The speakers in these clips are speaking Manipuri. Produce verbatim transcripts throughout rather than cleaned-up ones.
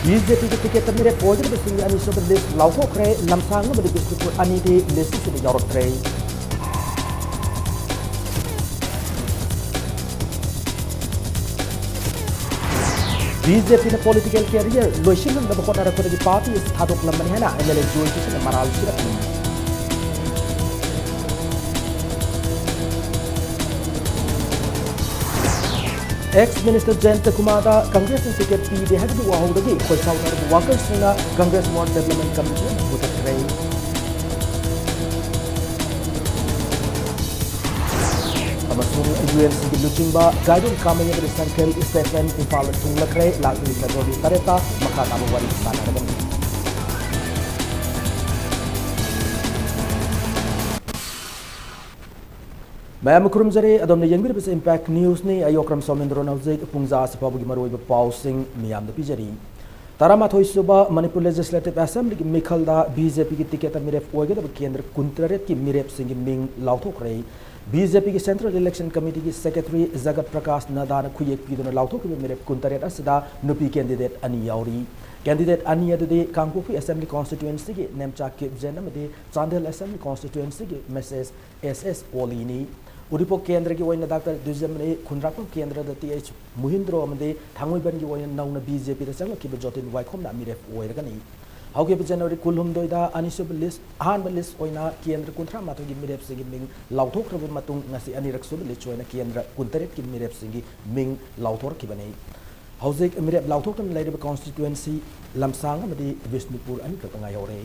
ꯕꯤ ꯖꯦ ꯄꯤꯒꯤ ꯇꯤꯀꯦꯠꯇ ꯃꯤꯔꯦꯞ ꯑꯣꯏꯒꯗꯕꯁꯤꯡꯒꯤ ꯑꯅꯤꯁꯨꯕ ꯂꯤꯁ ꯂꯥꯎꯊꯣꯛꯈ꯭ꯔꯦ꯫ ꯂꯝꯁꯥꯡ ꯑꯃꯗꯤ ꯕꯤꯁꯅꯨꯄꯨꯔ ꯑꯅꯤꯗꯤ ꯂꯤꯁ ꯑꯁꯤꯗ ꯌꯥꯎꯔꯛꯇ꯭ꯔꯦ꯫ ꯕꯤ ꯖꯦ ꯄꯤꯅ ꯄꯣꯂꯤꯇꯤꯀꯦꯜ ꯀꯦꯔꯤꯌꯔ ꯂꯣꯏꯁꯤꯟꯅꯕ ꯍꯣꯠꯅꯔꯛꯄꯗꯒꯤ ꯄꯥꯔꯇꯤ ꯑꯁꯤ ꯊꯥꯗꯣꯛꯂꯝꯕꯅꯤ ꯍꯥꯏꯅ ꯑꯦꯝ ꯑꯦꯜ ꯑꯦ ꯖꯣꯏ ꯀꯤꯁꯟꯅ ꯃꯔꯥꯜ ꯁꯤꯔꯛꯂꯤ꯫ ꯑꯦꯛꯁ ꯃꯤꯅꯤꯁꯇꯔ ꯖꯌꯟꯇ ꯀꯨꯃꯥꯔꯗ ꯀꯪꯒ꯭ꯔꯦꯁꯅ ꯇꯤꯀꯦꯠ ꯄꯤꯗꯦ ꯍꯥꯏꯕꯒꯤ ꯋꯥꯍꯧꯗꯒꯤ ꯈꯣꯏꯁꯥꯎꯅꯔꯕ ꯋꯥꯀꯔꯁꯤꯡꯅ ꯀꯪꯒ꯭ꯔꯦꯁ ꯋꯥꯔꯜ ꯗꯦꯕꯂꯞꯃꯦꯟ ꯀꯃꯤꯇꯤ ꯑꯃ ꯃꯨꯊꯠꯈ꯭ꯔꯦ꯫ ꯑꯃꯁꯨꯡ ꯌꯨ ꯑꯦꯟ ꯁꯤꯒꯤ ꯂꯨꯆꯤꯡꯕ ꯒꯥꯏꯗꯣꯟ ꯀꯥꯃꯩ ꯑꯃꯗꯤ ꯁꯦꯟꯇ꯭ꯔꯦꯜ ꯁ꯭ꯇꯦꯠꯃꯦꯟ ꯏꯝꯐꯥꯜꯗ ꯊꯨꯡꯂꯈ꯭ꯔꯦ꯫ ꯂꯥꯛꯂꯤꯕ ꯐꯦꯕ꯭ꯔꯨꯋꯥꯔꯤ ꯇꯔꯦꯠꯇ ꯃꯈꯥ ꯇꯥꯕ ꯋꯥꯔꯤ ꯁꯥꯟꯅꯔꯒꯅꯤ꯫ ꯃꯌꯥꯝ ꯈꯨꯔꯨꯝꯖꯔꯤ, ꯑꯗꯣꯝꯅ ꯌꯦꯡꯕꯤꯔꯤꯕꯁꯤ ꯏꯝꯄꯦꯛ ꯅ꯭ꯌꯨꯁꯅꯤ꯫ ꯑꯩ ꯑꯣꯀ꯭ꯔꯝ ꯁꯣꯃꯦꯟꯗ꯭ꯔꯣꯅ ꯍꯧꯖꯤꯛ ꯄꯨꯡ ꯖꯥ ꯑꯁꯤ ꯐꯥꯎꯕꯒꯤ ꯃꯔꯨꯑꯣꯏꯕ ꯄꯥꯎꯁꯤꯡ ꯃꯤꯌꯥꯝꯗ ꯄꯤꯖꯔꯤ꯫ ꯇꯔꯥꯃꯥꯊꯣꯏ ꯁꯨꯕ ꯃꯅꯤꯄꯨꯔ ꯂꯦꯖꯤꯁꯂꯦꯇꯤꯚ ꯑꯦꯁꯦꯝꯕ꯭ꯂꯤꯒꯤ ꯃꯤꯈꯜꯗ ꯕꯤ ꯖꯦ ꯄꯤꯒꯤ ꯇꯤꯀꯦꯠꯇ ꯃꯤꯔꯦꯞ ꯑꯣꯏꯒꯗꯕ ꯀꯦꯟꯗ꯭ꯔ ꯀꯨꯟꯇꯔꯦꯠꯀꯤ ꯃꯤꯔꯦꯞꯁꯤꯡꯒꯤ ꯃꯤꯡ ꯂꯥꯎꯊꯣꯛꯈ꯭ꯔꯦ꯫ ꯕꯤ ꯖꯦ ꯄꯤꯒꯤ ꯁꯦꯟꯇ꯭ꯔꯦꯜ ꯏꯂꯦꯛꯁꯟ ꯀꯃꯤꯇꯤꯒꯤ ꯁꯦꯀ꯭ꯔꯦꯇꯔꯤ ꯖꯒꯠ ꯄ꯭ꯔꯀꯥꯁ ꯅꯗꯥꯅ ꯈꯨꯌꯦꯛ ꯄꯤꯗꯨꯅ ꯂꯥꯎꯊꯣꯛꯈꯤꯕ ꯃꯤꯔꯦꯞ ꯀꯨꯟꯇꯔꯦꯠ ꯑꯁꯤꯗ ꯅꯨꯄꯤ ꯀꯦꯟꯗꯤꯗꯦꯠ ꯑꯅꯤ ꯌꯥꯎꯔꯤ꯫ ꯀꯦꯟꯗꯤꯗꯦꯠ ꯑꯅꯤ ꯑꯗꯨꯗꯤ ꯀꯥꯡꯄꯣꯛꯄꯤ ꯑꯦꯁꯦꯝꯕ꯭ꯂꯤ ꯀꯣꯟꯁꯇꯤꯇ꯭ꯋꯦꯟꯁꯤꯒꯤ ꯅꯦꯝꯆꯥ ꯀꯤꯞꯖꯦꯟ ꯑꯃꯗꯤ ꯆꯥꯟꯗꯦꯜ ꯑꯦꯁꯦꯝꯕ꯭ꯂꯤ ꯀꯣꯟꯁꯇꯤꯇ꯭ꯋꯦꯟꯁꯤꯒꯤ ꯃꯤꯁꯦꯁ ꯑꯦꯁ ꯑꯦꯁ ꯑꯣꯂꯤꯅꯤ꯫ ꯎꯔꯤꯄꯣꯛ ꯀꯦꯟꯗ꯭ꯔꯒꯤ ꯑꯣꯏꯅ ꯗꯥꯛꯇꯔ ꯗꯨꯖꯝꯅꯤ, ꯈꯨꯟꯗ꯭ꯔꯥꯛꯄꯝ ꯀꯦꯟꯗ꯭ꯔꯗ ꯇꯤ ꯑꯩꯆ ꯃꯨꯍꯤꯟꯗ꯭ꯔꯣ ꯑꯃꯗꯤ ꯊꯥꯡꯃꯩꯕꯟꯒꯤ ꯑꯣꯏꯅ ꯅꯧꯅ ꯕꯤ ꯖꯦ ꯄꯤꯗ ꯆꯪꯂꯛꯈꯤꯕ ꯖꯣꯇꯤꯟ ꯋꯥꯏꯈꯣꯝꯅ ꯃꯤꯔꯦꯞ ꯑꯣꯏꯔꯒꯅꯤ꯫ ꯍꯧꯈꯤꯕ ꯖꯅꯋꯥꯔꯤ ꯀꯨꯟꯍꯨꯝꯗꯣꯏꯗ ꯑꯅꯤꯁꯨꯕ ꯂꯤꯁ, ꯑꯍꯥꯟꯕ ꯂꯤꯁ ꯑꯣꯏꯅ ꯀꯦꯟꯗ꯭ꯔ ꯀꯨꯟꯊ꯭ꯔꯥ ꯃꯥꯊꯣꯏꯒꯤ ꯃꯤꯔꯦꯞꯁꯤꯡꯒꯤ ꯃꯤꯡ ꯂꯥꯎꯊꯣꯛꯈ꯭ꯔꯕ ꯃꯇꯨꯡ ꯉꯁꯤ ꯑꯅꯤꯔꯛ ꯁꯨꯕ ꯂꯤꯁ ꯑꯣꯏꯅ ꯀꯦꯟꯗ꯭ꯔ ꯀꯨꯟꯇꯔꯦꯠꯀꯤ ꯃꯤꯔꯦꯞꯁꯤꯡꯒꯤ ꯃꯤꯡ ꯂꯥꯎꯊꯣꯔꯛꯈꯤꯕꯅꯤ꯫ ꯍꯧꯖꯤꯛ ꯃꯤꯔꯦꯞ ꯂꯥꯎꯊꯣꯛꯇꯨꯅ ꯂꯩꯔꯤꯕ ꯀꯣꯟꯁꯇꯤꯇ꯭ꯋꯦꯟꯁꯤ ꯂꯝꯁꯥꯡ ꯑꯃꯗꯤ ꯕꯤꯁꯅꯨꯄꯨꯔ ꯑꯅꯤꯈꯛꯇ ꯉꯥꯏꯍꯧꯔꯦ꯫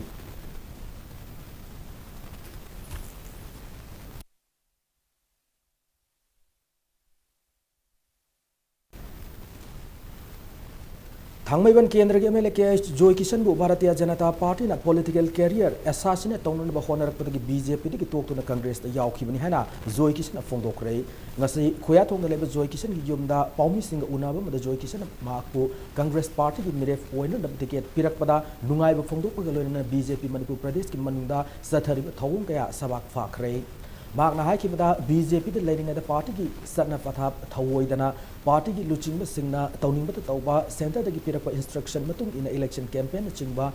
ꯊꯥꯡꯃꯩꯕꯟ ꯀꯦꯟꯗ꯭ꯔꯒꯤ M L A K H Joy ꯀꯤꯁꯟꯕꯨ ꯚꯥꯔꯇꯤꯌ ꯖꯅꯇꯥ ꯄꯥꯔꯇꯤꯅ ꯄꯣꯂꯤꯇꯤꯀꯦꯜ ꯀꯦꯔꯤꯌꯔ ꯑꯦꯁꯥꯁꯤꯅꯦꯠ ꯇꯧꯅꯅꯕ ꯍꯣꯠꯅꯔꯛꯄꯗꯒꯤ ꯕꯤ ꯖꯦ ꯄꯤꯗꯒꯤ ꯇꯣꯛꯇꯨꯅ ꯀꯪꯒ꯭ꯔꯦꯁꯇ ꯌꯥꯎꯈꯤꯕꯅꯤ ꯍꯥꯏꯅ ꯖꯣꯏ ꯀꯤꯁꯟꯅ ꯐꯣꯡꯗꯣꯛꯈ꯭ꯔꯦ꯫ ꯉꯁꯤ ꯈꯨꯌꯥꯊꯣꯡꯗ ꯂꯩꯕ ꯖꯣꯏ ꯀꯤꯁꯟꯒꯤ ꯌꯨꯝꯗ ꯄꯥꯎꯃꯤꯁꯤꯡꯒ ꯎꯅꯕ ꯑꯃꯗ ꯖꯣꯏ ꯀꯤꯁꯟꯅ ꯃꯍꯥꯛꯄꯨ ꯀꯪꯒ꯭ꯔꯦꯁ ꯄꯥꯔꯇꯤꯒꯤ ꯃꯤꯔꯦꯞ ꯑꯣꯏꯅꯅꯕ ꯇꯤꯀꯦꯠ ꯄꯤꯔꯛꯄꯗ ꯅꯨꯡꯉꯥꯏꯕ ꯐꯣꯡꯗꯣꯛꯄꯒ ꯂꯣꯏꯅꯅ ꯕꯤ ꯖꯦ ꯄꯤ ꯃꯅꯤꯄꯨꯔ ꯄ꯭ꯔꯗꯦꯁꯀꯤ ꯃꯅꯨꯡꯗ ꯆꯠꯊꯔꯤꯕ ꯊꯧꯑꯣꯡ ꯀꯌꯥ ꯁꯕꯥꯛ ꯐꯥꯈ꯭ꯔꯦ꯫ ꯃꯍꯥꯛꯅ ꯍꯥꯏꯈꯤꯕꯗ, ꯕꯤ ꯖꯦ ꯄꯤꯗ ꯂꯩꯔꯤꯉꯩꯗ ꯄꯥꯔꯇꯤꯒꯤ ꯆꯠꯅ ꯄꯊꯥꯞ ꯊꯧꯑꯣꯏꯗꯅ ꯄꯥꯔꯇꯤꯒꯤ ꯂꯨꯆꯤꯡꯕꯁꯤꯡꯅ ꯇꯧꯅꯤꯡꯕꯇ ꯇꯧꯕ, ꯁꯦꯟꯇꯔꯗꯒꯤ ꯄꯤꯔꯛꯄ ꯏꯟꯁꯇ꯭ꯔꯛꯁꯟ ꯃꯇꯨꯡ ꯏꯟꯅ ꯏꯂꯦꯛꯁꯟ ꯀꯦꯝꯄꯦꯟꯅꯆꯤꯡꯕ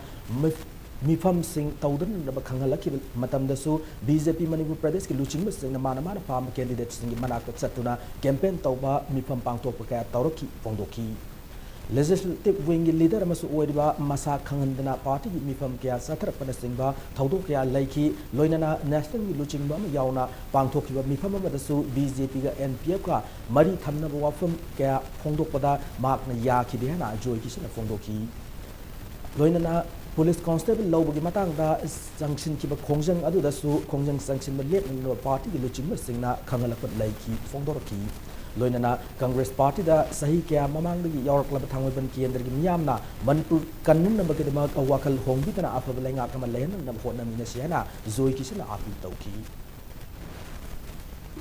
ꯃꯤꯐꯝꯁꯤꯡ ꯇꯧꯗꯅꯅꯕ ꯈꯪꯍꯜꯂꯛꯈꯤꯕ ꯃꯇꯝꯗꯁꯨ, ꯕꯤ ꯖꯦ ꯄꯤ ꯃꯅꯤꯄꯨꯔ ꯄ꯭ꯔꯗꯦꯁꯀꯤ ꯂꯨꯆꯤꯡꯕꯁꯤꯡꯅ ꯃꯥꯅ ꯃꯥꯅ ꯄꯥꯝꯕ ꯀꯦꯟꯗꯤꯗꯦꯠꯁꯤꯡꯒꯤ ꯃꯅꯥꯛꯇ ꯆꯠꯇꯨꯅ ꯀꯦꯝꯄꯦꯟ ꯇꯧꯕ, ꯃꯤꯐꯝ ꯄꯥꯡꯊꯣꯛꯄ ꯀꯌꯥ ꯇꯧꯔꯛꯈꯤ ꯐꯣꯡꯗꯣꯛꯈꯤ꯫ ꯂꯦꯖꯤꯁꯂꯦꯇꯤꯚ ꯋꯤꯡꯒꯤ ꯂꯤꯗꯔ ꯑꯃꯁꯨ ꯑꯣꯏꯔꯤꯕ ꯃꯁꯥ ꯈꯪꯍꯟꯗꯅ ꯄꯥꯔꯇꯤꯒꯤ ꯃꯤꯐꯝ ꯀꯌꯥ ꯆꯠꯊꯔꯛꯄꯅꯆꯤꯡꯕ ꯊꯧꯗꯣꯛ ꯀꯌꯥ ꯂꯩꯈꯤ꯫ ꯂꯣꯏꯅꯅ ꯅꯦꯁꯅꯦꯜꯒꯤ ꯂꯨꯆꯤꯡꯕ ꯑꯃ ꯌꯥꯎꯅ ꯄꯥꯡꯊꯣꯛꯈꯤꯕ ꯃꯤꯐꯝ ꯑꯃꯗꯁꯨ ꯕꯤ ꯖꯦ ꯄꯤꯒ ꯑꯦꯟ ꯄꯤ ꯑꯦꯐꯀ ꯃꯔꯤ ꯊꯝꯅꯕ ꯋꯥꯐꯝ ꯀꯌꯥ ꯐꯣꯡꯗꯣꯛꯄꯗ ꯃꯍꯥꯛꯅ ꯌꯥꯈꯤꯗꯦ ꯍꯥꯏꯅ ꯖꯣꯏ ꯀꯤꯁꯟꯅ ꯐꯣꯡꯗꯣꯛꯈꯤ꯫ ꯂꯣꯏꯅꯅ ꯄꯨꯂꯤꯁ ꯀꯣꯟꯁꯇꯦꯕꯜ ꯂꯧꯕꯒꯤ ꯃꯇꯥꯡꯗ ꯆꯪꯁꯤꯟꯈꯤꯕ ꯈꯣꯡꯖꯪ ꯑꯗꯨꯗꯁꯨ ꯈꯣꯡꯖꯪ ꯆꯪꯁꯤꯟꯕ ꯂꯦꯞꯅꯅꯕ ꯄꯥꯔꯇꯤꯒꯤ ꯂꯨꯆꯤꯡꯕꯁꯤꯡꯅ ꯈꯪꯍꯜꯂꯛꯄ ꯂꯩꯈꯤ ꯐꯣꯡꯗꯣꯔꯛꯈꯤ꯫ ꯂꯣꯏꯅꯅ ꯀꯪꯒ꯭ꯔꯦꯁ ꯄꯥꯔꯇꯤꯗ ꯆꯍꯤ ꯀꯌꯥ ꯃꯃꯥꯡꯗꯒꯤ ꯌꯥꯎꯔꯛꯂꯕ ꯊꯥꯡꯃꯩꯕꯟ ꯀꯦꯟꯗ꯭ꯔꯒꯤ ꯃꯤꯌꯥꯝꯅ ꯃꯅꯤꯄꯨꯔ ꯀꯟꯅꯅꯕꯒꯤꯗꯃꯛ ꯋꯥꯈꯜ ꯍꯣꯡꯕꯤꯗꯅ ꯑꯐꯕ ꯂꯩꯉꯥꯛ ꯑꯃ ꯂꯩꯍꯟꯅꯕ ꯍꯣꯠꯅꯃꯤꯟꯅꯁꯤ ꯍꯥꯏꯅ ꯖꯣꯏ ꯀꯤꯁꯟꯅ ꯑꯥꯄꯤꯜ ꯇꯧꯈꯤ꯫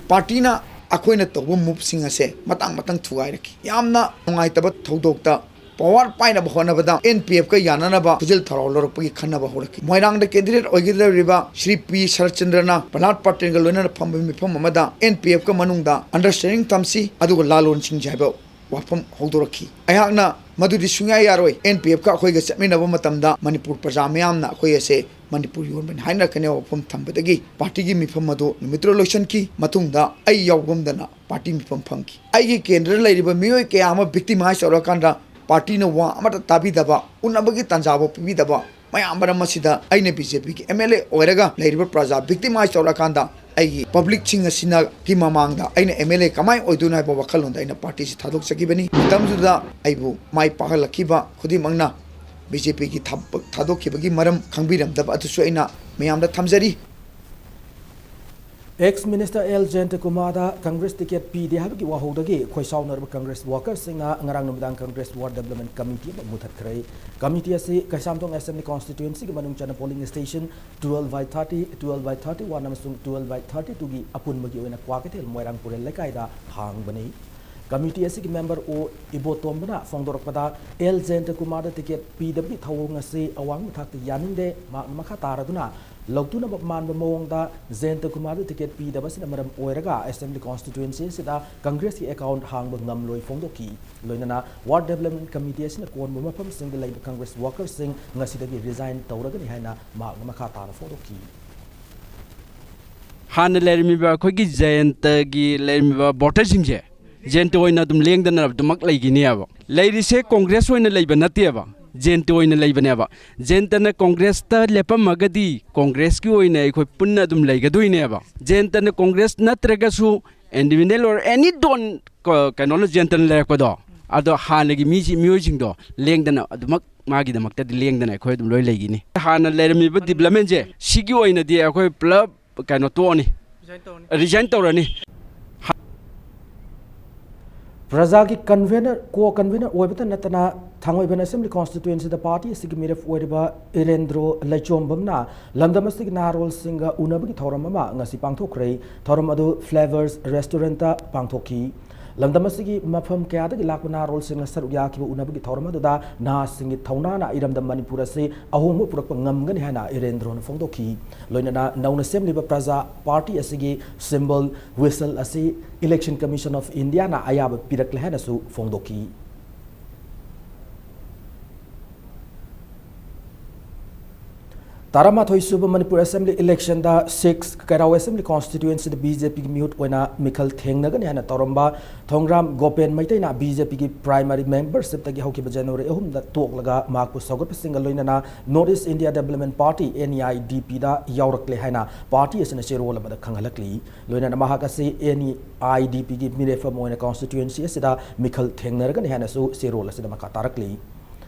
ꯄꯥꯔꯇꯤꯅ ꯑꯩꯈꯣꯏꯅ ꯇꯧꯕ ꯃꯨꯚꯁꯤꯡ ꯑꯁꯦ ꯃꯇꯥꯡ ꯃꯇꯥꯡ ꯊꯨꯒꯥꯏꯔꯛꯈꯤ꯫ ꯌꯥꯝꯅ ꯅꯨꯡꯉꯥꯏꯇꯕ ꯊꯧꯗꯣꯛꯇ ꯄꯋꯥꯔ ꯄꯥꯏꯅꯕ ꯍꯣꯠꯅꯕꯗ ꯑꯦꯟ ꯄꯤ ꯑꯦꯐꯀ ꯌꯥꯅꯅꯕ ꯈꯨꯖꯤꯜ ꯊꯧꯔꯥꯎ ꯂꯧꯔꯛꯄꯒꯤ ꯈꯟꯅꯕ ꯍꯧꯔꯛꯈꯤ꯫ ꯃꯣꯏꯔꯥꯡꯗ ꯀꯦꯟꯗꯤꯗꯦꯠ ꯑꯣꯏꯒꯗꯧꯔꯤꯕ ꯁ꯭ꯔꯤ ꯄꯤ ꯁꯔꯠꯆꯟꯗ꯭ꯔꯅ ꯄ꯭ꯔꯍ꯭ꯂꯥꯗ ꯄꯇꯦꯜꯒ ꯂꯣꯏꯅꯅ ꯐꯝꯕ ꯃꯤꯐꯝ ꯑꯃꯗ ꯑꯦꯟ ꯄꯤ ꯑꯦꯐꯀ ꯃꯅꯨꯡꯗ ꯑꯟꯗꯔꯁꯇꯦꯟꯗꯤꯡ ꯊꯝꯁꯤ, ꯑꯗꯨꯒ ꯂꯥꯂꯣꯟꯁꯤꯡꯁꯤ ꯍꯥꯏꯕ ꯋꯥꯐꯝ ꯍꯧꯗꯣꯔꯛꯈꯤ꯫ ꯑꯩꯍꯥꯛꯅ ꯃꯗꯨꯗꯤ ꯁꯨꯡꯌꯥ ꯌꯥꯔꯣꯏ, ꯑꯦꯟ ꯄꯤ ꯑꯦꯐꯀ ꯑꯩꯈꯣꯏꯒ ꯆꯠꯃꯤꯟꯅꯕ ꯃꯇꯝꯗ ꯃꯅꯤꯄꯨꯔ ꯄ꯭ꯔꯖꯥ ꯃꯌꯥꯝꯅ ꯑꯩꯈꯣꯏ ꯑꯁꯦ ꯃꯅꯤꯄꯨꯔ ꯌꯣꯟꯕꯅꯤ ꯍꯥꯏꯅꯔꯛꯀꯅꯤ ꯍꯥꯏꯕ ꯋꯥꯐꯝ ꯊꯝꯕꯗꯒꯤ ꯄꯥꯔꯇꯤꯒꯤ ꯃꯤꯐꯝ ꯑꯗꯨ ꯅꯨꯃꯤꯠꯇꯨꯗ ꯂꯣꯏꯁꯤꯟꯈꯤ꯫ ꯃꯇꯨꯡꯗ ꯑꯩ ꯌꯥꯎꯒꯨꯝꯗꯅ ꯄꯥꯔꯇꯤ ꯃꯤꯐꯝ ꯐꯝꯈꯤ꯫ ꯑꯩꯒꯤ ꯀꯦꯟꯗ꯭ꯔꯗ ꯂꯩꯔꯤꯕ ꯃꯤꯑꯣꯏ ꯀꯌꯥ ꯑꯃ ꯚꯤꯛꯇꯤꯃꯥꯏꯖ ꯇꯧꯔꯀꯥꯟꯗ ꯄꯥꯔꯇꯤꯅ ꯋꯥ ꯑꯃꯠꯇ ꯇꯥꯕꯤꯗꯕ, ꯎꯅꯕꯒꯤ ꯇꯥꯟꯖꯥꯐꯥꯎ ꯄꯤꯕꯤꯗꯕ ꯃꯌꯥꯝ ꯃꯔꯝ ꯑꯁꯤꯗ ꯑꯩꯅ ꯕꯤ ꯖꯦ ꯄꯤꯒꯤ ꯑꯦꯝ ꯑꯦꯜ ꯑꯦ ꯑꯣꯏꯔꯒ ꯂꯩꯔꯤꯕ ꯄ꯭ꯔꯖꯥ ꯚꯤꯛꯇꯤꯃꯥꯏꯖ ꯇꯧꯔꯀꯥꯟꯗ ꯑꯩꯒꯤ ꯄꯕ꯭ꯂꯤꯛꯁꯤꯡ ꯑꯁꯤꯅꯒꯤ ꯃꯃꯥꯡꯗ ꯑꯩꯅ ꯑꯦꯝ ꯑꯦꯜ ꯑꯦ ꯀꯃꯥꯏꯅ ꯑꯣꯏꯗꯣꯏꯅꯣ ꯍꯥꯏꯕ ꯋꯥꯈꯜꯂꯣꯟꯗ ꯑꯩꯅ ꯄꯥꯔꯇꯤꯁꯤ ꯊꯥꯗꯣꯛꯆꯈꯤꯕꯅꯤ꯫ ꯃꯇꯝꯗꯨꯗ ꯑꯩꯕꯨ ꯃꯥꯏ ꯄꯥꯛꯍꯜꯂꯛꯈꯤꯕ ꯈꯨꯗꯤꯡꯃꯛꯅ ꯕꯤ ꯖꯦ ꯄꯤꯒꯤ ꯊꯥꯗꯣꯛꯈꯤꯕꯒꯤ ꯃꯔꯝ ꯈꯪꯕꯤꯔꯝꯗꯕ ꯑꯗꯨꯁꯨ ꯑꯩꯅ ꯃꯌꯥꯝꯗ ꯊꯝꯖꯔꯤ꯫ ꯑꯦꯛꯁ ꯃꯤꯅꯤꯁꯇꯔ ꯑꯦꯜ ꯖꯌꯟꯇꯀꯨꯃꯥꯔꯗ ꯀꯪꯒ꯭ꯔꯦꯁ ꯇꯤꯀꯦꯠ ꯄꯤꯗꯦ ꯍꯥꯏꯕꯒꯤ ꯋꯥꯍꯧꯗꯒꯤ ꯈꯣꯏꯁꯥꯎꯅꯔꯕ ꯀꯪꯒ꯭ꯔꯦꯁ ꯋꯥꯀꯔꯁꯤꯡꯅ ꯉꯔꯥꯡ ꯅꯨꯃꯤꯗꯥꯡ ꯀꯪꯒ꯭ꯔꯦꯁ ꯋꯥꯔꯗ ꯗꯦꯕꯂꯞꯃꯦꯟ ꯀꯃꯤꯇꯤ ꯑꯃ ꯃꯨꯊꯠꯈ꯭ꯔꯦ꯫ ꯀꯃꯤꯇꯤ ꯑꯁꯤ ꯀꯩꯁꯥꯝꯊꯣꯡ ꯑꯦꯁꯦꯝꯕ꯭ꯂꯤ ꯀꯣꯟꯁꯇꯤꯇ꯭ꯋꯦꯟꯁꯤꯒꯤ ꯃꯅꯨꯡ ꯆꯟꯅ polling station twelve by thirty, twelve by thirty one ꯑꯃꯁꯨꯡ twelve by thirty twoꯒꯤ ꯑꯄꯨꯟꯕꯒꯤ ꯑꯣꯏꯅ ꯀ꯭ꯋꯥꯀꯩꯊꯦꯜ ꯃꯣꯏꯔꯥꯡ ꯄꯨꯔꯦꯜ ꯂꯩꯀꯥꯏꯗ ꯍꯥꯡꯕꯅꯤ꯫ ꯀꯃꯤꯇꯤ ꯑꯁꯤꯒꯤ ꯃꯦꯝꯕꯔ ꯑꯣ ꯏꯕꯣꯇꯣꯝꯕꯅ ꯐꯣꯡꯗꯣꯔꯛꯄꯗ, ꯑꯦꯜ ꯖꯌꯟꯇ ꯀꯨꯃꯥꯔꯗ ꯇꯤꯀꯦꯠ ꯄꯤꯗꯕꯒꯤ ꯊꯧꯑꯣꯡ ꯑꯁꯤ ꯑꯋꯥꯡꯕ ꯊꯥꯛꯇ ꯌꯥꯅꯤꯡꯗꯦ꯫ ꯃꯍꯥꯛꯅ ꯃꯈꯥ ꯇꯥꯔꯗꯨꯅ ꯂꯧꯇꯨꯅꯕ ꯃꯥꯟꯕ ꯃꯑꯣꯡꯗ ꯖꯌꯟꯇ ꯀꯨꯃꯥꯔꯗ ꯇꯤꯀꯦꯠ ꯄꯤꯗꯕ ꯑꯁꯤꯅ ꯃꯔꯝ ꯑꯣꯏꯔꯒ ꯑꯦꯁꯦꯝꯕ꯭ꯂꯤ ꯀꯣꯟꯁꯇꯤꯇ꯭ꯌꯨꯑꯦꯟꯁꯤ ꯑꯁꯤꯗ ꯀꯪꯒ꯭ꯔꯦꯁꯀꯤ ꯑꯦꯀꯥꯎꯟꯠ ꯍꯥꯡꯕ ꯉꯝꯂꯣꯏ ꯐꯣꯡꯗꯣꯛꯈꯤ꯫ ꯂꯣꯏꯅꯅ ꯋꯥꯔꯗ ꯗꯦꯕꯂꯞꯃꯦꯟꯠ ꯀꯃꯤꯇꯤ ꯑꯁꯤꯅ ꯀꯣꯟꯕ ꯃꯐꯝꯁꯤꯡꯗ ꯂꯩꯕ ꯀꯪꯒ꯭ꯔꯦꯁ ꯋꯥꯀꯔꯁꯤꯡ ꯉꯁꯤꯗꯒꯤ ꯔꯤꯖꯥꯏꯟ ꯇꯧꯔꯒꯅꯤ ꯍꯥꯏꯅ ꯃꯍꯥꯛꯅ ꯃꯈꯥ ꯇꯥꯅ ꯐꯣꯡꯗꯣꯛꯈꯤ꯫ ꯍꯥꯟꯅ ꯂꯩꯔꯝꯃꯤꯕ ꯑꯩꯈꯣꯏꯒꯤ ꯖꯌꯟꯇꯒꯤ ꯂꯩꯔꯝꯃꯤꯕ ꯚꯣꯇꯔꯁꯤꯡꯁꯦ ꯖꯌꯟꯇ ꯑꯣꯏꯅ ꯑꯗꯨꯝ ꯂꯦꯡꯗꯅ ꯑꯗꯨꯃꯛ ꯂꯩꯈꯤꯅꯦꯕ꯫ ꯂꯩꯔꯤꯁꯦ ꯀꯣꯡꯒ꯭ꯔꯦꯁ ꯑꯣꯏꯅ ꯂꯩꯕ ꯅꯠꯇꯦꯕ, ꯖꯌꯟꯇ ꯑꯣꯏꯅ ꯂꯩꯕꯅꯦꯕ꯫ ꯖꯌꯟꯇꯅ ꯀꯣꯡꯒ꯭ꯔꯦꯁꯇ ꯂꯦꯞꯄꯝꯃꯒꯗꯤ ꯀꯣꯡꯒ꯭ꯔꯦꯁꯀꯤ ꯑꯣꯏꯅ ꯑꯩꯈꯣꯏ ꯄꯨꯟꯅ ꯑꯗꯨꯝ ꯂꯩꯒꯗꯣꯏꯅꯦꯕ꯫ ꯖꯌꯟꯇꯅ ꯀꯣꯡꯒ꯭ꯔꯦꯁ ꯅꯠꯇ꯭ꯔꯒꯁꯨ ꯏꯟꯗꯤꯄꯦꯟꯗꯦꯟ ꯑꯣꯏꯔꯣ, ꯑꯦꯅꯤ ꯗꯣꯟ ꯀ- ꯀꯩꯅꯣꯅ ꯖꯌꯟꯇꯅ ꯂꯩꯔꯛꯄꯗꯣ, ꯑꯗꯣ ꯍꯥꯟꯅꯒꯤ ꯃꯤꯁꯤ, ꯃꯤꯑꯣꯏꯁꯤꯡꯗꯣ ꯂꯦꯡꯗꯅ ꯑꯗꯨꯃꯛ ꯃꯥꯒꯤꯗꯃꯛꯇꯗꯤ ꯂꯦꯡꯗꯅ ꯑꯩꯈꯣꯏ ꯑꯗꯨꯝ ꯂꯣꯏ ꯂꯩꯈꯤꯅꯤ꯫ ꯍꯥꯟꯅ ꯂꯩꯔꯝꯃꯤꯕ ꯗꯤꯕ꯭ꯂꯞꯃꯦꯟꯁꯦ ꯁꯤꯒꯤ ꯑꯣꯏꯅꯗꯤ ꯑꯩꯈꯣꯏ ꯄꯨꯂꯞ ꯀꯩꯅꯣ ꯇꯣꯛꯑꯅꯤ, ꯔꯤꯖꯥꯏꯟ ꯇꯧꯔꯅꯤ꯫ ꯄ꯭ꯔꯖꯥꯒꯤ ꯀꯟꯚꯦꯅꯔ, ꯀꯣ ꯀꯟꯚꯦꯅꯔ ꯑꯣꯏꯕꯇ ꯅꯠꯇꯅ ꯊꯥꯡꯃꯩꯕꯟ ꯑꯁꯦꯝꯕ꯭ꯂꯤ ꯀꯣꯟꯁꯇꯤꯇ꯭ꯋꯦꯟꯁꯤꯗ ꯄꯥꯔꯇꯤ ꯑꯁꯤꯒꯤ ꯃꯤꯔꯦꯞ ꯑꯣꯏꯔꯤꯕ ꯏꯔꯦꯟꯗ꯭ꯔꯣ ꯂꯩꯆꯣꯝꯕꯝꯅ ꯂꯝꯗꯝ ꯑꯁꯤꯒꯤ ꯅꯍꯥꯔꯣꯜꯁꯤꯡꯒ ꯎꯅꯕꯒꯤ ꯊꯧꯔꯝ ꯑꯃ ꯉꯁꯤ ꯄꯥꯡꯊꯣꯛꯈ꯭ꯔꯦ꯫ ꯊꯧꯔꯝ ꯑꯗꯨ ꯐ꯭ꯂꯦꯚꯔꯁ ꯔꯦꯁꯇꯨꯔꯦꯟꯠꯇ ꯄꯥꯡꯊꯣꯛꯈꯤ꯫ ꯂꯝꯗꯝ ꯑꯁꯤꯒꯤ ꯃꯐꯝ ꯀꯌꯥꯗꯒꯤ ꯂꯥꯛꯄ ꯅꯍꯥꯔꯣꯜꯁꯤꯡꯅ ꯁꯔꯨꯛ ꯌꯥꯈꯤꯕ ꯎꯅꯕꯒꯤ ꯊꯧꯔꯝ ꯑꯗꯨꯗ ꯅꯍꯥꯁꯤꯡꯒꯤ ꯊꯧꯅꯥꯅ ꯏꯔꯝꯗꯝ ꯃꯅꯤꯄꯨꯔ ꯑꯁꯤ ꯑꯍꯣꯡꯕ ꯄꯨꯔꯛꯄ ꯉꯝꯒꯅꯤ ꯍꯥꯏꯅ ꯏꯔꯦꯟꯗ꯭ꯔꯣꯅ ꯐꯣꯡꯗꯣꯛꯈꯤ꯫ ꯂꯣꯏꯅꯅ ꯅꯧꯅ ꯁꯦꯝꯂꯤꯕ ꯄ꯭ꯔꯖꯥ ꯄꯥꯔꯇꯤ ꯑꯁꯤꯒꯤ ꯁꯤꯝꯕꯜ ꯋꯤꯁꯜ ꯑꯁꯤ ꯏꯂꯦꯛꯁꯟ ꯀꯃꯤꯁꯟ ꯑꯣꯐ ꯏꯟꯗꯤꯌꯥꯅ ꯑꯌꯥꯕ ꯄꯤꯔꯛꯂꯦ ꯍꯥꯏꯅꯁꯨ ꯐꯣꯡꯗꯣꯛꯈꯤ꯫ ꯇꯔꯥꯃꯥꯊꯣꯏ ꯁꯨꯕ ꯃꯅꯤꯄꯨꯔ ꯑꯦꯁꯦꯝꯕ꯭ꯂꯤ ꯏꯂꯦꯛꯁꯟꯗ ꯁꯤꯛꯁ ꯀꯩꯔꯥꯎ ꯑꯦꯁꯦꯝꯕ꯭ꯂꯤ ꯀꯣꯟꯁꯇꯤꯇ꯭ꯋꯦꯟꯁꯤꯗ ꯕꯤ ꯖꯦ ꯄꯤꯒꯤ ꯃꯤꯍꯨꯠ ꯑꯣꯏꯅ ꯃꯤꯈꯜ ꯊꯦꯡꯅꯒꯅꯤ ꯍꯥꯏꯅ ꯇꯧꯔꯝꯕ ꯊꯣꯡꯒ꯭ꯔꯥꯝ ꯒꯣꯄꯦꯟ ꯃꯩꯇꯩꯅ ꯕꯤ ꯖꯦ ꯄꯤꯒꯤ ꯄ꯭ꯔꯥꯏꯃꯔꯤ ꯃꯦꯝꯕꯔꯁꯤꯞꯇꯒꯤ ꯍꯧꯈꯤꯕ ꯖꯅꯋꯥꯔꯤ ꯑꯍꯨꯝꯗ ꯇꯣꯛꯂꯒ ꯃꯍꯥꯛꯄꯨ ꯁꯧꯒꯠꯄꯁꯤꯡꯒ ꯂꯣꯏꯅꯅ north east India development party, N E I D ꯄꯤꯗ ꯌꯥꯎꯔꯛꯂꯦ ꯍꯥꯏꯅ ꯄꯥꯔꯇꯤ ꯑꯁꯤꯅ ꯆꯦꯔꯣꯜ ꯑꯃꯗ ꯈꯪꯍꯜꯂꯛꯂꯤ꯫ ꯂꯣꯏꯅꯅ ꯃꯍꯥꯛ ꯑꯁꯤ ꯑꯦꯟ ꯏ ꯑꯥꯏ ꯗꯤ ꯄꯤꯒꯤ ꯃꯤꯔꯦꯞꯐꯝ ꯑꯣꯏꯅ ꯀꯣꯟꯁꯇꯤꯇ꯭ꯋꯦꯟꯁꯤ ꯑꯁꯤꯗ ꯃꯤꯈꯜ ꯊꯦꯡꯅꯔꯒꯅꯤ ꯍꯥꯏꯅꯁꯨ ꯆꯦꯔꯣꯜ ꯑꯁꯤꯗ ꯃꯈꯥ ꯇꯥꯔꯛꯂꯤ꯫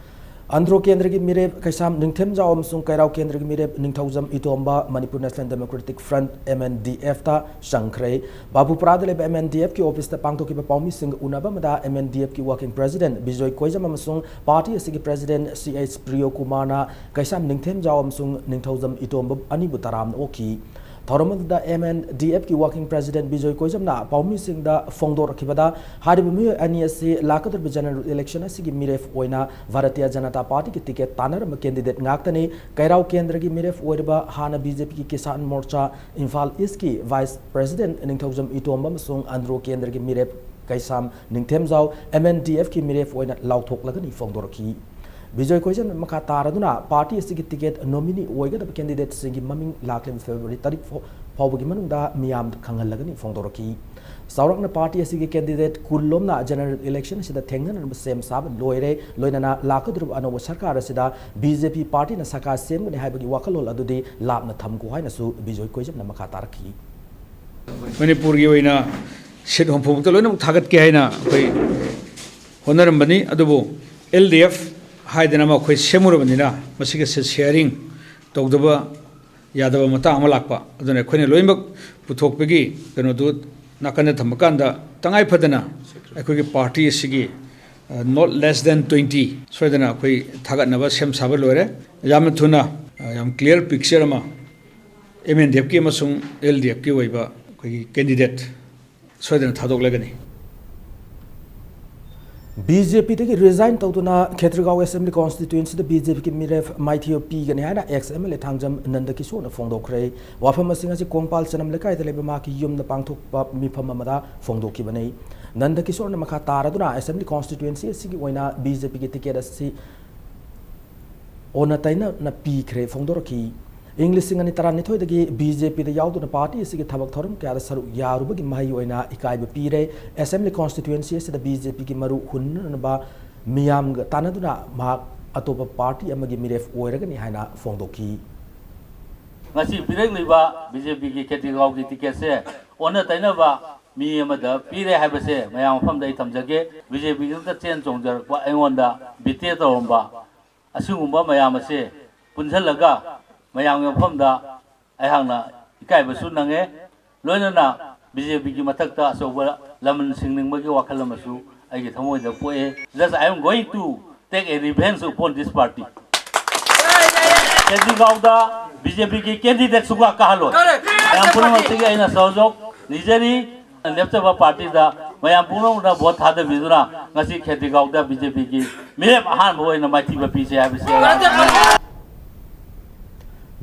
ꯑꯟꯗ꯭ꯔꯣ ꯀꯦꯟꯗ꯭ꯔꯒꯤ ꯃꯤꯔꯦꯞ ꯀꯩꯁꯥꯝ ꯅꯤꯡꯊꯦꯝꯖꯥꯎ ꯑꯃꯁꯨꯡ ꯀꯩꯔꯥꯎ ꯀꯦꯟꯗ꯭ꯔꯒꯤ ꯃꯤꯔꯦꯞ Ningthoujam Itomba, Manipur national democratic front, M N D ꯑꯦꯐꯇ ꯆꯪꯈ꯭ꯔꯦ꯫ ꯕꯥꯕꯨꯄꯨꯔꯥꯗ ꯂꯩꯕ ꯑꯦꯝ ꯑꯦꯟ ꯗꯤ ꯑꯦꯐꯀꯤ ꯑꯣꯐꯤꯁꯇ ꯄꯥꯡꯊꯣꯛꯈꯤꯕ ꯄꯥꯎꯃꯤꯁꯤꯡꯒ ꯎꯅꯕ ꯑꯃꯗ ꯑꯦꯝ ꯑꯦꯟ ꯗꯤ ꯑꯦꯐꯀꯤ ꯋꯥꯔꯀꯤꯡ ꯄ꯭ꯔꯦꯁꯤꯗꯦꯟꯠ ꯕꯤꯖꯣꯏ ꯀꯣꯏꯖꯝ ꯑꯃꯁꯨꯡ ꯄꯥꯔꯇꯤ ꯑꯁꯤꯒꯤ ꯄ꯭ꯔꯦꯁꯤꯗꯦꯟꯠ ꯁꯤ ꯑꯩꯆ ꯄ꯭ꯔꯤꯌꯣꯀꯨꯃꯥꯔꯅ ꯀꯩꯁꯥꯝ ꯅꯤꯡꯊꯦꯝꯖꯥꯎ ꯑꯃꯁꯨꯡ ꯅꯤꯡꯊꯧꯖꯝ ꯏꯇꯣꯝꯕ ꯑꯅꯤꯕꯨ ꯇꯔꯥꯝꯅ ꯑꯣꯛꯈꯤ꯫ ꯊꯧꯔꯝ ꯑꯗꯨꯗ M N D F ꯀꯤ working president ꯕꯤꯖꯣꯏ ꯀꯣꯏꯖꯝꯅ ꯄꯥꯎꯃꯤꯁꯤꯡꯗ ꯐꯣꯡꯗꯣꯔꯛꯈꯤꯕꯗ, ꯍꯥꯏꯔꯤꯕ ꯃꯤꯑꯣꯏ ꯑꯅꯤ ꯑꯁꯤ ꯂꯥꯛꯀꯗꯧꯔꯤꯕ general election ꯑꯁꯤꯒꯤ ꯃꯤꯔꯦꯞ ꯑꯣꯏꯅ ꯚꯥꯔꯇꯤꯌ ꯖꯅꯇꯥ ꯄꯥꯔꯇꯤꯒꯤ ticket ꯇꯥꯟꯅꯔꯝꯕ candidate ꯉꯥꯛꯇꯅꯤ꯫ ꯀꯩꯔꯥꯎ ꯀꯦꯟꯗ꯭ꯔꯒꯤ ꯃꯤꯔꯦꯞ ꯑꯣꯏꯔꯤꯕ ꯍꯥꯟꯅ B J P ꯒꯤ ꯀꯤꯁꯥꯟ ꯃꯣꯔꯆꯥ ꯏꯝꯐꯥꯜ ꯏꯁꯀꯤ vice president ꯅꯤꯡꯊꯧꯖꯝ ꯏꯇꯣꯝꯕ ꯑꯃꯁꯨꯡ ꯑꯟꯗ꯭ꯔꯣ ꯀꯦꯟꯗ꯭ꯔꯒꯤ ꯃꯤꯔꯦꯞ ꯀꯩꯁꯥꯝ ꯅꯤꯡꯊꯦꯝꯖꯥꯎ M N D F ꯀꯤ ꯃꯤꯔꯦꯞ ꯑꯣꯏꯅ ꯂꯥꯎꯊꯣꯛꯂꯒꯅꯤ ꯐꯣꯡꯗꯣꯔꯛꯈꯤ꯫ ꯕꯤꯖꯣꯏ ꯀꯣꯏꯖꯝꯅ ꯃꯈꯥ ꯇꯥꯔꯗꯨꯅ ꯄꯥꯔꯇꯤ ꯑꯁꯤꯒꯤ ticket nominee ꯑꯣꯏꯒꯗꯕ candidateꯁꯤꯡꯒꯤ ꯃꯃꯤꯡ ꯂꯥꯛꯂꯤꯕ February ꯇꯔꯤꯛ ꯐꯥꯎ-, ꯐꯥꯎꯕꯒꯤ ꯃꯅꯨꯡꯗ ꯃꯤꯌꯥꯝꯗ ꯈꯪꯍꯜꯂꯒꯅꯤ ꯐꯣꯡꯗꯣꯔꯛꯈꯤ꯫ ꯆꯥꯎꯔꯥꯛꯅ ꯄꯥꯔꯇꯤ ꯑꯁꯤꯒꯤ candidate ꯀꯨꯟ ꯂꯣꯝꯅ general election ꯑꯁꯤꯗ ꯊꯦꯡꯅꯅꯅꯕ ꯁꯦꯝ ꯁꯥꯕ ꯂꯣꯏꯔꯦ꯫ ꯂꯣꯏꯅꯅ ꯂꯥꯛꯀꯗꯧꯔꯤꯕ ꯑꯅꯧꯕ ꯁꯔꯀꯥꯔ ꯑꯁꯤꯗ B J P ꯄꯥꯔꯇꯤꯅ ꯁꯔꯀꯥꯔ ꯁꯦꯝꯒꯅꯤ ꯍꯥꯏꯕꯒꯤ ꯋꯥꯈꯜꯂꯣꯟ ꯑꯗꯨꯗꯤ ꯂꯥꯞꯅ ꯊꯝꯈꯣ ꯍꯥꯏꯅꯁꯨ ꯕꯤꯖꯣꯏ ꯀꯣꯏꯖꯝꯅ ꯃꯈꯥ ꯇꯥꯔꯛꯈꯤ꯫ ꯃꯅꯤꯄꯨꯔꯒꯤ ꯑꯣꯏꯅ seat ꯍꯨꯝꯐꯨꯃꯨꯛꯇ ꯂꯣꯏꯅꯃꯛ ꯊꯥꯒꯠꯀꯦ ꯍꯥꯏꯅ ꯑꯩꯈꯣꯏ ꯍꯣꯠꯅꯔꯝꯕꯅꯤ꯫ ꯑꯗꯨꯕꯨ L D F ꯍꯥꯏꯗꯅ ꯑꯃ ꯑꯩꯈꯣꯏ ꯁꯦꯝꯃꯨꯔꯕꯅꯤꯅ, ꯃꯁꯤꯒ seat sharing ꯇꯧꯗꯕ ꯌꯥꯗꯕ ꯃꯇꯥꯡ ꯑꯃ ꯂꯥꯛꯄ꯫ ꯑꯗꯨꯅ ꯑꯩꯈꯣꯏꯅ ꯂꯣꯏꯅꯃꯛ ꯄꯨꯊꯣꯛꯄꯒꯤ ꯀꯩꯅꯣꯗꯨ ꯅꯥꯀꯟꯗ ꯊꯝꯕ ꯀꯥꯟꯗ, ꯇꯉꯥꯏ ꯐꯗꯅ ꯑꯩꯈꯣꯏꯒꯤ ꯄꯥꯔꯇꯤ ꯑꯁꯤꯒꯤ, ꯑ, not less than twenty ꯁꯣꯏꯗꯅ ꯑꯩꯈꯣꯏ ꯊꯥꯒꯠꯅꯕ ꯁꯦꯝ ꯁꯥꯕ ꯂꯣꯏꯔꯦ꯫ ꯌꯥꯝꯅ ꯊꯨꯅ, ꯑ, ꯌꯥꯝ clear picture ꯑꯃ M N D F ꯀꯤ ꯑꯃꯁꯨꯡ L D F ꯀꯤ ꯑꯣꯏꯕ ꯑꯩꯈꯣꯏꯒꯤ candidate ꯁꯣꯏꯗꯅ ꯊꯥꯗꯣꯛꯂꯒꯅꯤ꯫ B J P ꯗꯒꯤ resign ꯇꯧꯗꯨꯅ ꯈꯦꯇ꯭ꯔꯤꯒꯥꯎ Assembly Constituency ꯗ B J P ꯒꯤ ꯃꯤꯔꯦꯞ ꯃꯥꯏꯊꯤꯕ ꯄꯤꯒꯅꯤ ꯍꯥꯏꯅ ex M L A Thangjam ꯅꯟꯗꯀꯤꯁꯣꯔꯅ ꯐꯣꯡꯗꯣꯛꯈ꯭ꯔꯦ꯫ ꯋꯥꯐꯝ ꯑꯁꯤꯡ ꯑꯁꯤ ꯀꯣꯡꯄꯥꯜ ꯆꯅꯝ ꯂꯩꯀꯥꯏꯗ ꯂꯩꯕ ꯃꯍꯥꯛꯀꯤ ꯌꯨꯝꯗ ꯄꯥꯡꯊꯣꯛꯄ ꯃꯤꯐꯝ ꯑꯃꯗ ꯐꯣꯡꯗꯣꯛꯈꯤꯕꯅꯤ꯫ ꯅꯟꯗꯀꯤꯁꯣꯔꯅ ꯃꯈꯥ ꯇꯥꯔꯗꯨꯅ Assembly Constituency ꯑꯁꯤꯒꯤ ꯑꯣꯏꯅ B J P ꯒꯤ ticket ꯑꯁꯤ ꯑꯣꯟꯅ ꯇꯩꯅꯅ ꯄꯤꯈ꯭ꯔꯦ ꯐꯣꯡꯗꯣꯔꯛꯈꯤ꯫ ꯏꯪ ꯂꯤꯁꯤꯡ ꯑꯅꯤ ꯇꯔꯥꯅꯤꯊꯣꯏꯗꯒꯤ B J P ꯗ ꯌꯥꯎꯗꯨꯅ ꯄꯥꯔꯇꯤ ꯑꯁꯤꯒꯤ ꯊꯕꯛ ꯊꯧꯔꯝ ꯀꯌꯥꯗ ꯁꯔꯨꯛ ꯌꯥꯔꯨꯕꯒꯤ ꯃꯍꯩ ꯑꯣꯏꯅ ꯏꯀꯥꯏꯕ ꯄꯤꯔꯦ꯫ Assembly Constituency ꯑꯁꯤꯗ B J P ꯒꯤ ꯃꯔꯨ ꯍꯨꯟꯅꯅꯕ ꯃꯤꯌꯥꯝꯒ ꯇꯥꯟꯅꯗꯨꯅ ꯃꯍꯥꯛ ꯑꯇꯣꯞꯄ ꯄꯥꯔꯇꯤ ꯑꯃꯒꯤ ꯃꯤꯔꯦꯞ ꯑꯣꯏꯔꯒꯅꯤ ꯍꯥꯏꯅ ꯐꯣꯡꯗꯣꯛꯈꯤ꯫ ꯉꯁꯤ ꯄꯤꯔꯛꯂꯤꯕ B J P ꯒꯤ ꯈꯦꯇ꯭ꯔꯤꯒꯥꯎꯒꯤ ticket ꯁꯦ ꯑꯣꯟꯅ ꯇꯩꯅꯕ ꯃꯤ ꯑꯃꯗ ꯄꯤꯔꯦ ꯍꯥꯏꯕꯁꯦ ꯃꯌꯥꯝ ꯃꯐꯝꯗ ꯑꯩ ꯊꯝꯖꯒꯦ꯫ B J P ꯗ ꯆꯦꯟ ꯆꯣꯡꯖꯔꯛꯄ ꯑꯩꯉꯣꯟꯗ betray ꯇꯧꯔꯝꯕ ꯑꯁꯤꯒꯨꯝꯕ ꯃꯌꯥꯝ ꯑꯁꯦ ꯄꯨꯟꯁꯤꯜꯂꯒ ꯃꯌꯥꯝꯒꯤ ꯃꯐꯝꯗ ꯑꯩꯍꯥꯛꯅ ꯏꯀꯥꯏꯕꯁꯨ ꯅꯪꯉꯦ, ꯂꯣꯏꯅꯅ B J P ꯒꯤ ꯃꯊꯛꯇ ꯑꯆꯧꯕ ꯂꯃꯟ ꯁꯤꯡꯅꯤꯡꯕꯒꯤ ꯋꯥꯈꯜ ꯑꯃꯁꯨ ꯑꯩꯒꯤ ꯊꯃꯣꯏꯗ ꯄꯣꯛꯑꯦ꯫ Just I am going to take a revenge upon this party. ꯈꯦꯇ꯭ꯔꯤꯒꯥꯎꯗ B J P ꯒꯤ candidate ꯁꯨꯡꯀꯥ ꯀꯥꯍꯜꯂꯣꯏ꯫ ꯃꯌꯥꯝ ꯄꯨꯝꯅꯃꯛꯇꯒꯤ ꯑꯩꯅ ꯁꯍꯌꯣꯒ ꯅꯤꯖꯔꯤ꯫ ꯂꯦꯞꯆꯕ ꯄꯥꯔꯇꯤꯗ ꯃꯌꯥꯝ ꯄꯨꯝꯅꯃꯛꯅ ꯚꯣꯠ ꯊꯥꯗꯕꯤꯗꯨꯅ ꯉꯁꯤ ꯈꯦꯇꯤꯒꯥꯎꯗ ꯕꯤ ꯖꯦ ꯄꯤꯒꯤ ꯃꯤꯔꯦꯞ ꯑꯍꯥꯟꯕ ꯑꯣꯏꯅ ꯃꯥꯏꯊꯤꯕ ꯄꯤꯁꯦ ꯍꯥꯏꯕꯁꯤ ꯑꯩ ꯍꯥꯏꯖꯅꯤꯡꯏ꯫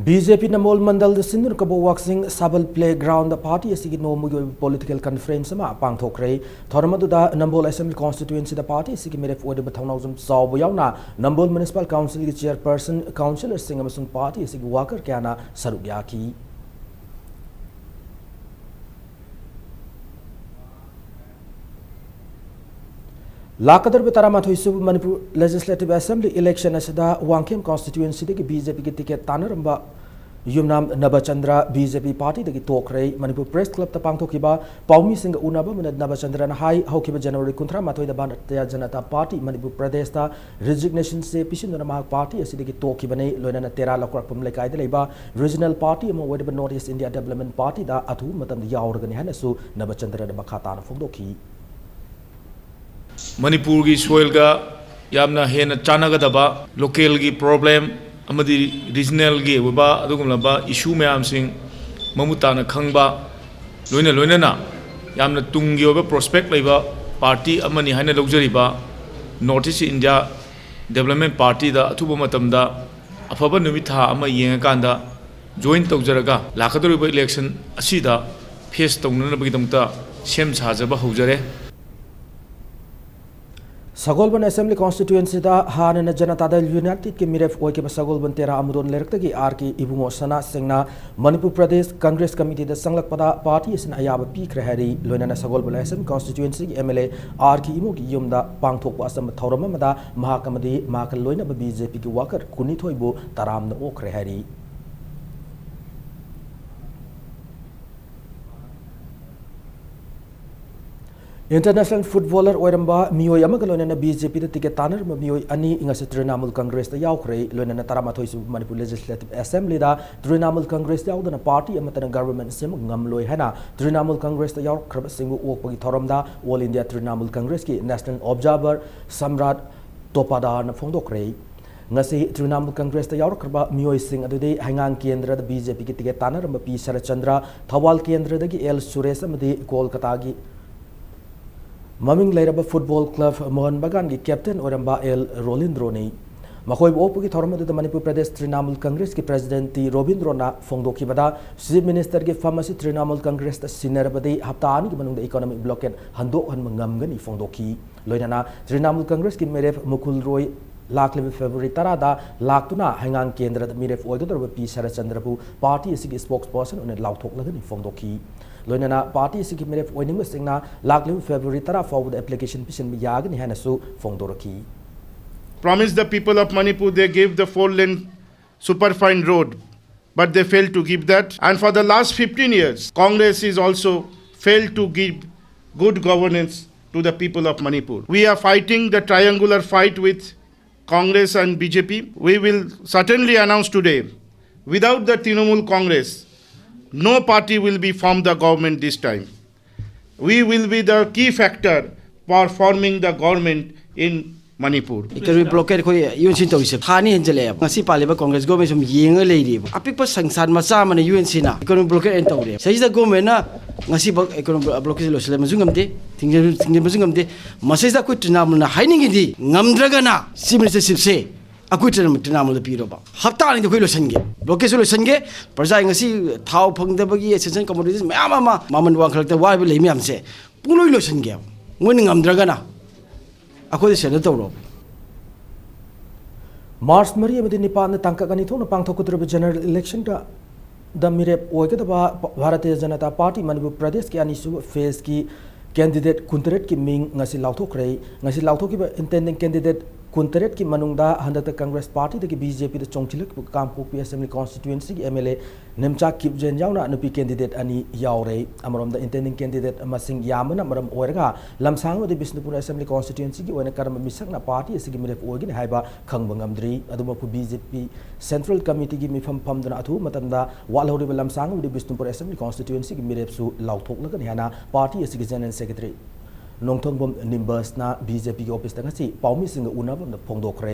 ꯕꯤ ꯖꯦ ꯄꯤ ꯅꯝꯕꯣꯜ ꯃꯟꯗꯜꯗ ꯁꯤꯟꯗꯨꯅ ꯀꯕꯣꯛ ꯋꯥꯛꯆꯤꯡ ꯁꯥꯕꯜ ꯄ꯭ꯂꯦ ꯒ꯭ꯔꯥꯎꯟꯗ ꯄꯥꯔꯇꯤ ꯑꯁꯤꯒꯤ ꯅꯣꯡꯃꯒꯤ ꯑꯣꯏꯕ ꯄꯣꯂꯤꯇꯤꯀꯦꯜ ꯀꯟꯐꯔꯦꯟꯁ ꯑꯃ ꯄꯥꯡꯊꯣꯛꯈ꯭ꯔꯦ꯫ ꯊꯧꯔꯝ ꯑꯗꯨꯗ ꯅꯝꯕꯣꯜ ꯑꯦꯁꯦꯝꯕ꯭ꯂꯤ ꯀꯣꯟꯁꯇꯤꯇ꯭ꯌꯨꯑꯦꯟꯁꯤꯗ ꯄꯥꯔꯇꯤ ꯑꯁꯤꯒꯤ ꯃꯤꯔꯦꯞ ꯑꯣꯏꯔꯤꯕ ꯊꯧꯅꯥꯎꯖꯝ ꯆꯥꯎꯕ ꯌꯥꯎꯅ ꯅꯝꯕꯣꯜ ꯃ꯭ꯌꯨꯅꯤꯁꯤꯄꯥꯜ ꯀꯥꯎꯟꯁꯤꯜꯒꯤ ꯆꯤꯌꯔꯄꯔꯁꯟ, ꯀꯥꯎꯟꯁꯤꯂꯔꯁꯤꯡ ꯑꯃꯁꯨꯡ ꯄꯥꯔꯇꯤ ꯑꯁꯤꯒꯤ ꯋꯥꯀꯔ ꯀꯌꯥꯅ ꯁꯔꯨꯛ ꯌꯥꯈꯤ꯫ ꯂꯥꯛꯀꯗꯧꯔꯤꯕ ꯇꯔꯥꯃꯥꯊꯣꯏ ꯁꯨꯕ ꯃꯅꯤꯄꯨꯔ ꯂꯦꯖꯤꯁꯂꯦꯇꯤꯚ ꯑꯦꯁꯦꯝꯕ꯭ꯂꯤ ꯏꯂꯦꯛꯁꯟ ꯑꯁꯤꯗ ꯋꯥꯡꯈꯦꯝ ꯀꯣꯟꯁꯇꯤꯇ꯭ꯌꯨꯑꯦꯟꯁꯤꯗꯒꯤ ꯕꯤ ꯖꯦ ꯄꯤꯒꯤ ꯇꯤꯀꯦꯠ ꯇꯥꯟꯅꯔꯝꯕ ꯌꯨꯝꯅꯥꯝ ꯅꯕꯆꯟꯗ꯭ꯔ ꯕꯤ ꯖꯦ ꯄꯤ ꯄꯥꯔꯇꯤꯗꯒꯤ ꯇꯣꯛꯈ꯭ꯔꯦ꯫ ꯃꯅꯤꯄꯨꯔ ꯄ꯭ꯔꯦꯁ ꯀ꯭ꯂꯕꯇ ꯄꯥꯡꯊꯣꯛꯈꯤꯕ ꯄꯥꯎꯃꯤꯁꯤꯡꯒ ꯎꯅꯕ ꯑꯃꯗ ꯅꯕꯆꯟꯗ꯭ꯔꯅ ꯍꯥꯏ, ꯍꯧꯈꯤꯕ ꯖꯅꯋꯥꯔꯤ ꯀꯨꯟꯊ꯭ꯔꯥ ꯃꯥꯊꯣꯏꯗ ꯚꯥꯔꯇꯤꯌ ꯖꯅꯇꯥ ꯄꯥꯔꯇꯤ ꯃꯅꯤꯄꯨꯔ ꯄ꯭ꯔꯗꯦꯁꯇ ꯔꯤꯖꯤꯒꯅꯦꯁꯟꯁꯦ ꯄꯤꯁꯤꯟꯗꯨꯅ ꯃꯍꯥꯛ ꯄꯥꯔꯇꯤ ꯑꯁꯤꯗꯒꯤ ꯇꯣꯛꯈꯤꯕꯅꯤ꯫ ꯂꯣꯏꯅꯅ ꯇꯦꯔꯥ ꯂꯧꯀ꯭ꯔꯥꯛꯄꯝ ꯂꯩꯀꯥꯏꯗ ꯂꯩꯕ ꯔꯤꯖꯅꯦꯜ ꯄꯥꯔꯇꯤ ꯑꯃ ꯑꯣꯏꯔꯤꯕ ꯅꯣꯔꯠ ꯏꯁ ꯏꯟꯗꯤꯌꯥ ꯗꯦꯕꯂꯞꯃꯦꯟ ꯄꯥꯔꯇꯤꯗ ꯑꯊꯨꯕ ꯃꯇꯝꯗ ꯌꯥꯎꯔꯒꯅꯤ ꯍꯥꯏꯅꯁꯨ ꯅꯕꯆꯟꯗ꯭ꯔꯅ ꯃꯈꯥ ꯇꯥꯅ ꯐꯣꯡꯗꯣꯛꯈꯤ꯫ ꯃꯅꯤꯄꯨꯔꯒꯤ ꯁꯣꯏꯜꯒ ꯌꯥꯝꯅ ꯍꯦꯟꯅ ꯆꯥꯟꯅꯒꯗꯕ, ꯂꯣꯀꯦꯜꯒꯤ ꯄ꯭ꯔꯣꯕ꯭ꯂꯦꯝ ꯑꯃꯗꯤ ꯔꯤꯖꯅꯦꯜꯒꯤ ꯑꯣꯏꯕ ꯑꯗꯨꯒꯨꯝꯂꯕ ꯏꯁꯨ ꯃꯌꯥꯝꯁꯤꯡ ꯃꯃꯨꯠ ꯇꯥꯅ ꯈꯪꯕ, ꯂꯣꯏꯅ ꯂꯣꯏꯅꯅ ꯌꯥꯝꯅ ꯇꯨꯡꯒꯤ ꯑꯣꯏꯕ ꯄ꯭ꯔꯣꯁꯄꯦꯛ ꯂꯩꯕ ꯄꯥꯔꯇꯤ ꯑꯃꯅꯤ ꯍꯥꯏꯅ ꯂꯧꯖꯔꯤꯕ ꯅꯣꯔꯠ ꯏꯁ ꯏꯟꯗꯤꯌꯥ ꯗꯦꯕꯂꯞꯃꯦꯟ ꯄꯥꯔꯇꯤꯗ ꯑꯊꯨꯕ ꯃꯇꯝꯗ ꯑꯐꯕ ꯅꯨꯃꯤꯠ ꯊꯥ ꯑꯃ ꯌꯦꯡꯉꯀꯥꯟꯗ ꯖꯣꯏꯟ ꯇꯧꯖꯔꯒ ꯂꯥꯛꯀꯗꯧꯔꯤꯕ ꯏꯂꯦꯛꯁꯟ ꯑꯁꯤꯗ ꯐꯦꯁ ꯇꯧꯅꯅꯕꯒꯤꯗꯃꯛꯇ ꯁꯦꯝ ꯁꯥꯖꯕ ꯍꯧꯖꯔꯦ꯫ ꯁꯒꯣꯜꯕꯟ ꯑꯦꯁꯦꯝꯕ꯭ꯂꯤ ꯀꯣꯟꯁꯇꯤꯇ꯭ꯌꯨꯑꯦꯟꯁꯤꯗ ꯍꯥꯟꯅꯅ ꯖꯅꯇꯥ ꯗꯜ ꯌꯨꯅꯥꯏꯇꯦꯗꯀꯤ ꯃꯤꯔꯦꯞ ꯑꯣꯏꯈꯤꯕ ꯁꯒꯣꯜꯕꯟ ꯇꯦꯔꯥ ꯑꯃꯨꯔꯣꯟ ꯂꯩꯔꯛꯇꯒꯤ ꯑꯥꯔ ꯀꯦ ꯏꯕꯨꯡꯉꯣ ꯁꯅꯥ ꯁꯤꯡꯅ ꯃꯅꯤꯄꯨꯔ ꯄ꯭ꯔꯗꯦꯁ ꯀꯪꯒ꯭ꯔꯦꯁ ꯀꯃꯤꯇꯤꯗ ꯆꯪꯂꯛꯄꯗ ꯄꯥꯔꯇꯤ ꯑꯁꯤꯅ ꯑꯌꯥꯕ ꯄꯤꯈ꯭ꯔꯦ ꯍꯥꯏꯔꯤ꯫ ꯂꯣꯏꯅꯅ ꯁꯒꯣꯜꯕꯟ ꯑꯦꯁꯦꯝꯕ꯭ꯂꯤ ꯀꯣꯟꯁꯇꯤꯇ꯭ꯌꯨꯑꯦꯟꯁꯤꯒꯤ M L A R K ꯏꯕꯨꯡꯉꯣꯒꯤ ꯌꯨꯝꯗ ꯄꯥꯡꯊꯣꯛꯄ ꯑꯆꯝꯕ ꯊꯧꯔꯝ ꯑꯃꯗ ꯃꯍꯥꯛ ꯑꯃꯗꯤ ꯃꯍꯥꯛꯀ ꯂꯣꯏꯅꯕ ꯕꯤ ꯖꯦ ꯄꯤꯒꯤ ꯋꯥꯀꯔ ꯀꯨꯟꯅꯤꯊꯣꯏꯕꯨ ꯇꯔꯥꯝꯅ ꯑꯣꯛꯈ꯭ꯔꯦ ꯍꯥꯏꯔꯤ꯫ ꯏꯟꯇꯔꯅꯦꯁꯅꯦꯜ ꯐꯨꯠꯕꯣꯂꯔ ꯑꯣꯏꯔꯝꯕ ꯃꯤꯑꯣꯏ ꯑꯃꯒ ꯂꯣꯏꯅꯅ ꯕꯤ ꯖꯦ ꯄꯤꯗ ꯇꯤꯀꯦꯠ ꯇꯥꯟꯅꯔꯝꯕ ꯃꯤꯑꯣꯏ ꯑꯅꯤ ꯉꯁꯤ ꯇ꯭ꯔꯤꯅꯥꯃꯨꯜ ꯀꯪꯒ꯭ꯔꯦꯁꯇ ꯌꯥꯎꯈ꯭ꯔꯦ꯫ ꯂꯣꯏꯅꯅ ꯇꯔꯥꯃꯥꯊꯣꯏ ꯁꯨꯕ ꯃꯅꯤꯄꯨꯔ ꯂꯦꯖꯤꯁꯂꯦꯇꯤꯚ ꯑꯦꯁꯦꯝꯕ꯭ꯂꯤꯗ ꯇ꯭ꯔꯤꯅꯥꯃꯨꯜ ꯀꯪꯒ꯭ꯔꯦꯁ ꯌꯥꯎꯗꯅ ꯄꯥꯔꯇꯤ ꯑꯃꯠꯇꯅ ꯒꯚꯔꯟꯃꯦꯟꯠ ꯁꯦꯝꯕ ꯉꯝꯂꯣꯏ ꯍꯥꯏꯅ ꯇ꯭ꯔꯤꯅꯥꯃꯨꯜ ꯀꯪꯒ꯭ꯔꯦꯁꯇ ꯌꯥꯎꯔꯛꯈ꯭ꯔꯕꯁꯤꯡꯕꯨ ꯑꯣꯛꯄꯒꯤ ꯊꯧꯔꯝꯗ ꯑꯣꯜ ꯏꯟꯗꯤꯌꯥ ꯇ꯭ꯔꯤꯅꯥꯃꯨꯜ ꯀꯪꯒ꯭ꯔꯦꯁꯀꯤ ꯅꯦꯁꯅꯦꯜ ꯑꯣꯕꯖꯥꯔꯚꯔ ꯁꯝꯔꯥꯠ ꯇꯣꯄꯥꯗꯥꯔꯅ ꯐꯣꯡꯗꯣꯛꯈ꯭ꯔꯦ꯫ ꯉꯁꯤ ꯇ꯭ꯔꯤꯅꯥꯃꯨꯜ ꯀꯪꯒ꯭ꯔꯦꯁꯇ ꯌꯥꯎꯔꯛꯈ꯭ꯔꯕ ꯃꯤꯑꯣꯏꯁꯤꯡ ꯑꯗꯨꯗꯤ ꯍꯩꯉꯥꯡ ꯀꯦꯟꯗ꯭ꯔꯗ ꯕꯤ ꯖꯦ ꯄꯤꯒꯤ ꯇꯤꯀꯦꯠ ꯇꯥꯟꯅꯔꯝꯕ ꯄꯤ ꯁꯔꯠꯆꯟꯗ꯭ꯔ, ꯊꯧꯕꯥꯜ ꯀꯦꯟꯗ꯭ꯔꯗꯒꯤ ꯑꯦꯜ ꯁꯨꯔꯦꯁ ꯑꯃꯗꯤ ꯀꯣꯜꯀꯇꯥꯒꯤ ꯃꯃꯤꯡ ꯂꯩꯔꯕ ꯐꯨꯠꯕꯣꯜ ꯀ꯭ꯂꯕ ꯃꯣꯍꯟ ꯕꯒꯥꯟꯒꯤ ꯀꯦꯞꯇꯦꯟ ꯑꯣꯏꯔꯝꯕ ꯑꯦꯜ ꯔꯣꯂꯤꯟꯗ꯭ꯔꯣꯅꯤ꯫ ꯃꯈꯣꯏꯕꯨ ꯑꯣꯛꯄꯒꯤ ꯊꯧꯔꯝ ꯑꯗꯨꯗ ꯃꯅꯤꯄꯨꯔ ꯄ꯭ꯔꯗꯦꯁ ꯇ꯭ꯔꯤꯅꯥꯃꯨꯜ ꯀꯪꯒ꯭ꯔꯦꯁꯀꯤ ꯄ꯭ꯔꯦꯁꯤꯗꯦꯟꯠ ꯇꯤ ꯔꯣꯕꯤꯟꯗ꯭ꯔꯣꯅ ꯐꯣꯡꯗꯣꯛꯈꯤꯕꯗ, ꯆꯤꯐ ꯃꯤꯅꯤꯁꯇꯔꯒꯤ ꯐꯝ ꯑꯁꯤ ꯇ꯭ꯔꯤꯅꯥꯃꯨꯜ ꯀꯪꯒ꯭ꯔꯦꯁꯇ ꯁꯤꯟꯅꯔꯕꯗꯤ ꯍꯞꯇꯥ ꯑꯅꯤꯒꯤ ꯃꯅꯨꯡꯗ ꯏꯀꯣꯅꯣꯃꯤꯛ ꯕ꯭ꯂꯣꯀꯦꯠ ꯍꯟꯗꯣꯛꯍꯟꯕ ꯉꯝꯒꯅꯤ ꯐꯣꯡꯗꯣꯛꯈꯤ꯫ ꯂꯣꯏꯅꯅ ꯇ꯭ꯔꯤꯅꯥꯃꯨꯜ ꯀꯪꯒ꯭ꯔꯦꯁꯀꯤ ꯃꯤꯔꯦꯞ ꯃꯨꯀꯨꯜ ꯔꯣꯏ ꯂꯥꯛꯂꯤꯕ ꯐꯦꯕ꯭ꯔꯨꯋꯥꯔꯤ ꯇꯔꯥꯗ ꯂꯥꯛꯇꯨꯅ ꯍꯩꯉꯥꯡ ꯀꯦꯟꯗ꯭ꯔꯗ ꯃꯤꯔꯦꯞ ꯑꯣꯏꯒꯗꯧꯔꯤꯕ ꯄꯤ ꯁꯔꯠꯆꯟꯗ꯭ꯔꯕꯨ ꯄꯥꯔꯇꯤ ꯑꯁꯤꯒꯤ ꯁ꯭ꯄꯣꯛꯁ ꯄꯔꯁꯟ ꯑꯣꯏꯅ ꯂꯥꯎꯊꯣꯛꯂꯒꯅꯤ ꯐꯣꯡꯗꯣꯛꯈꯤ꯫ ꯂꯣꯏꯅꯅ ꯄꯥꯔꯇꯤ ꯑꯁꯤꯒꯤ ꯃꯤꯔꯦꯞ ꯑꯣꯏꯅꯤꯡꯕꯁꯤꯡꯅ ꯂꯥꯛꯂꯤꯕ ꯐꯦꯕ꯭ꯔꯨꯋꯥꯔꯤ ꯇꯔꯥ ꯐꯥꯎꯕꯗ ꯑꯦꯄ꯭ꯂꯤꯀꯦꯁꯟ ꯄꯤꯁꯤꯟꯕ ꯌꯥꯒꯅꯤ ꯍꯥꯏꯅꯁꯨ ꯐꯣꯡꯗꯣꯔꯛꯈꯤ꯫ Promised the people of Manipur they gave the four lane superfine road, but they failed to give that. And for the last fifteen years, Congress is also failed to give good governance to the people of Manipur. We are fighting the triangular fight with Congress and B J P. We will certainly announce today, without the Trinamool Congress, no party will be formed the government this time. We will be the key factor for forming the government in Manipur. Economic blockade ꯑꯩꯈꯣꯏ ꯌꯨ ꯑꯦꯟ ꯁꯤꯅ ꯇꯧꯔꯤꯁꯦ ꯊꯥ ꯑꯅꯤ ꯍꯦꯟꯖꯜꯂꯛꯑꯦꯕ꯫ ꯉꯁꯤ ꯄꯥꯜꯂꯤꯕ ꯀꯣꯡꯒ꯭ꯔꯦꯁ ꯒꯣꯔꯃꯦꯟ ꯁꯨꯝ ꯌꯦꯡꯉ ꯂꯩꯔꯤꯕ꯫ ꯑꯄꯤꯛꯄ ꯁꯪꯁꯥꯟ ꯃꯆꯥ ꯑꯃꯅ ꯌꯨ ꯑꯦꯟ ꯁꯤꯅ economic blockade ꯑꯣꯏꯅ ꯇꯧꯔꯦꯕ꯫ ꯁꯤꯗꯩꯁꯤꯗ ꯒꯣꯔꯃꯦꯟꯅ ꯉꯁꯤꯐꯥꯎ economic blockade ꯂꯣꯏꯁꯤꯜꯂꯝꯕꯁꯨ ꯉꯝꯗꯦ, ꯊꯤꯡꯖꯤꯟ- ꯊꯤꯡꯖꯤꯟꯕꯁꯨ ꯉꯝꯗꯦ꯫ ꯃꯁꯤꯗ ꯑꯩꯈꯣꯏ ꯇ꯭ꯔꯤꯅꯥꯃꯨꯜꯅ ꯍꯥꯏꯅꯤꯡꯉꯤꯗꯤ, ꯉꯝꯗ꯭ꯔꯒꯅ ꯆꯤꯐ ꯃꯤꯅꯤꯁꯇꯔꯁꯤꯞꯁꯦ ꯑꯩꯈꯣꯏ ꯇ꯭ꯔꯤꯅꯥꯃꯨꯜ- ꯇ꯭ꯔꯤꯅꯥꯃꯨꯜꯗ ꯄꯤꯔꯣꯕ꯫ ꯍꯞꯇꯥ ꯑꯅꯤꯗ ꯑꯩꯈꯣꯏ ꯂꯣꯏꯁꯤꯟꯒꯦ, ꯕ꯭ꯂꯣꯀꯦꯠꯁꯨ ꯂꯣꯏꯁꯤꯟꯒꯦ꯫ ꯄ꯭ꯔꯖꯥ ꯉꯁꯤ ꯊꯥꯎ ꯐꯪꯗꯕꯒꯤ essential commodities ꯃꯌꯥꯝ ꯑꯃ ꯃꯃꯜ ꯋꯥꯡꯈꯠꯂꯛꯇ ꯋꯥꯔꯤꯕ ꯂꯩ ꯃꯌꯥꯝꯁꯦ ꯄꯨꯡꯂꯣꯏ ꯂꯣꯏꯁꯤꯟꯒꯦꯕ꯫ ꯃꯣꯏꯅ ꯉꯝꯗ꯭ꯔꯒꯅ ꯑꯩꯈꯣꯏꯗ surrender ꯇꯧꯔꯣꯕ꯫ ꯃꯥꯔꯆ ꯃꯔꯤ ꯑꯃꯗꯤ ꯅꯤꯄꯥꯟꯗ ꯇꯥꯡꯀꯛ ꯑꯅꯤ ꯊꯣꯛꯅ ꯄꯥꯡꯊꯣꯛꯀꯗꯧꯔꯤꯕ ꯖꯦꯅꯔꯦꯜ ꯏꯂꯦꯛꯁꯟꯗ ꯗ ꯃꯤꯔꯦꯞ ꯑꯣꯏꯒꯗꯕ ꯚꯥꯔꯇꯤꯌ ꯖꯅꯇꯥ ꯄꯥꯔꯇꯤ ꯃꯅꯤꯄꯨꯔ ꯄ꯭ꯔꯗꯦꯁꯀꯤ ꯑꯅꯤꯁꯨꯕ ꯐꯦꯖꯀꯤ ꯀꯦꯟꯗꯤꯗꯦꯠ ꯀꯨꯟꯇꯔꯦꯠꯀꯤ ꯃꯤꯡ ꯉꯁꯤ ꯂꯥꯎꯊꯣꯛꯈ꯭ꯔꯦ꯫ ꯉꯁꯤ ꯂꯥꯎꯊꯣꯛꯈꯤꯕ intending candidate ꯀꯨꯟꯇꯔꯦꯠꯀꯤ ꯃꯅꯨꯡꯗ ꯍꯟꯗꯛꯇ ꯀꯪꯒ꯭ꯔꯦꯁ ꯄꯥꯔꯇꯤꯗꯒꯤ ꯕꯤ ꯖꯦ ꯄꯤꯗ ꯆꯣꯡꯁꯤꯜꯂꯛꯈꯤꯕ ꯀꯥꯡꯄꯣꯛꯄꯤ ꯑꯦꯁꯦꯝꯕ꯭ꯂꯤ ꯀꯣꯟꯁꯇꯤꯇ꯭ꯋꯦꯟꯁꯤꯒꯤ ꯑꯦꯝ ꯑꯦꯜ ꯑꯦ ꯅꯤꯝꯆꯥ ꯀꯤꯞꯖꯦꯟ ꯌꯥꯎꯅ ꯅꯨꯄꯤ ꯀꯦꯟꯗꯤꯗꯦꯠ ꯑꯅꯤ ꯌꯥꯎꯔꯦ꯫ ꯑꯃꯔꯣꯝꯗ intending candidate ꯃꯁꯤꯡ ꯌꯥꯝꯕꯅ ꯃꯔꯝ ꯑꯣꯏꯔꯒ ꯂꯝꯁꯥꯡ ꯑꯃꯗꯤ ꯕꯤꯁꯅꯨꯄꯨꯔ ꯑꯦꯁꯦꯝꯕ꯭ꯂꯤ ꯀꯣꯟꯁꯇꯤꯇ꯭ꯋꯦꯟꯁꯤꯒꯤ ꯑꯣꯏꯅ ꯀꯔꯝꯕ ꯃꯤꯁꯛꯅ ꯄꯥꯔꯇꯤ ꯑꯁꯤꯒꯤ ꯃꯤꯔꯦꯞ ꯑꯣꯏꯒꯅꯤ ꯍꯥꯏꯕ ꯈꯪꯕ ꯉꯝꯗ꯭ꯔꯤ꯫ ꯑꯗꯨꯃꯛꯄꯨ ꯕꯤ ꯖꯦ ꯄꯤ ꯁꯦꯟꯇ꯭ꯔꯦꯜ ꯀꯃꯤꯇꯤꯒꯤ ꯃꯤꯐꯝ ꯐꯝꯗꯨꯅ ꯑꯊꯨꯕ ꯃꯇꯝꯗ ꯋꯥꯠꯍꯧꯔꯤꯕ ꯂꯝꯁꯥꯡ ꯑꯃꯗꯤ ꯕꯤꯁꯅꯨꯄꯨꯔ ꯑꯦꯁꯦꯝꯕ꯭ꯂꯤ ꯀꯣꯟꯁꯇꯤꯇ꯭ꯋꯦꯟꯁꯤꯒꯤ ꯃꯤꯔꯦꯞꯁꯨ ꯂꯥꯎꯊꯣꯛꯂꯒꯅꯤ ꯍꯥꯏꯅ ꯄꯥꯔꯇꯤ ꯑꯁꯤꯒꯤ ꯖꯦꯅꯔꯦꯜ ꯁꯦꯀ꯭ꯔꯦꯇꯔꯤ ꯅꯣꯡꯊꯣꯡꯕꯝ ꯅꯤꯝꯕꯁꯅ ꯕꯤ ꯖꯦ ꯄꯤꯒꯤ ꯑꯣꯐꯤꯁꯇ ꯉꯁꯤ ꯄꯥꯎꯃꯤꯁꯤꯡꯒ ꯎꯅꯕ ꯑꯃꯗ ꯐꯣꯡꯗꯣꯛꯈ꯭ꯔꯦ꯫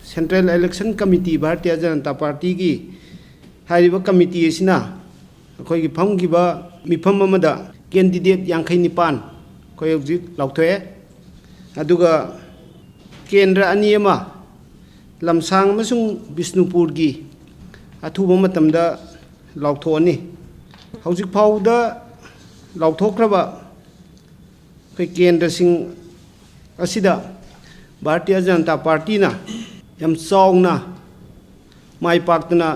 Central Election Committee, Bharatiya Janata ꯄꯥꯔꯇꯤꯒꯤ ꯍꯥꯏꯔꯤꯕ ꯀꯃꯤꯇꯤ ꯑꯁꯤꯅ ꯑꯩꯈꯣꯏꯒꯤ ꯐꯝꯈꯤꯕ ꯃꯤꯐꯝ ꯑꯃꯗ ꯀꯦꯟꯗꯤꯗꯦꯠ ꯌꯥꯡꯈꯩ ꯅꯤꯄꯥꯟ ꯑꯩꯈꯣꯏ ꯍꯧꯖꯤꯛ ꯂꯥꯎꯊꯣꯛꯑꯦ꯫ ꯑꯗꯨꯒ ꯀꯦꯟꯗ꯭ꯔ ꯑꯅꯤ ꯑꯃ ꯂꯝꯁꯥꯡ ꯑꯃꯁꯨꯡ ꯕꯤꯁꯅꯨꯄꯨꯔꯒꯤ ꯑꯊꯨꯕ ꯃꯇꯝꯗ ꯂꯥꯎꯊꯣꯛꯑꯅꯤ꯫ ꯍꯧꯖꯤꯛ ꯐꯥꯎꯕꯗ ꯂꯥꯎꯊꯣꯛꯈ꯭ꯔꯕ ꯑꯩꯈꯣꯏ ꯀꯦꯟꯗ꯭ꯔꯁꯤꯡ ꯑꯁꯤꯗ ꯚꯥꯔꯇꯤꯌ ꯖꯅꯇꯥ ꯄꯥꯔꯇꯤꯅ ꯌꯥꯝ ꯆꯥꯎꯅ ꯃꯥꯏ ꯄꯥꯛꯇꯅ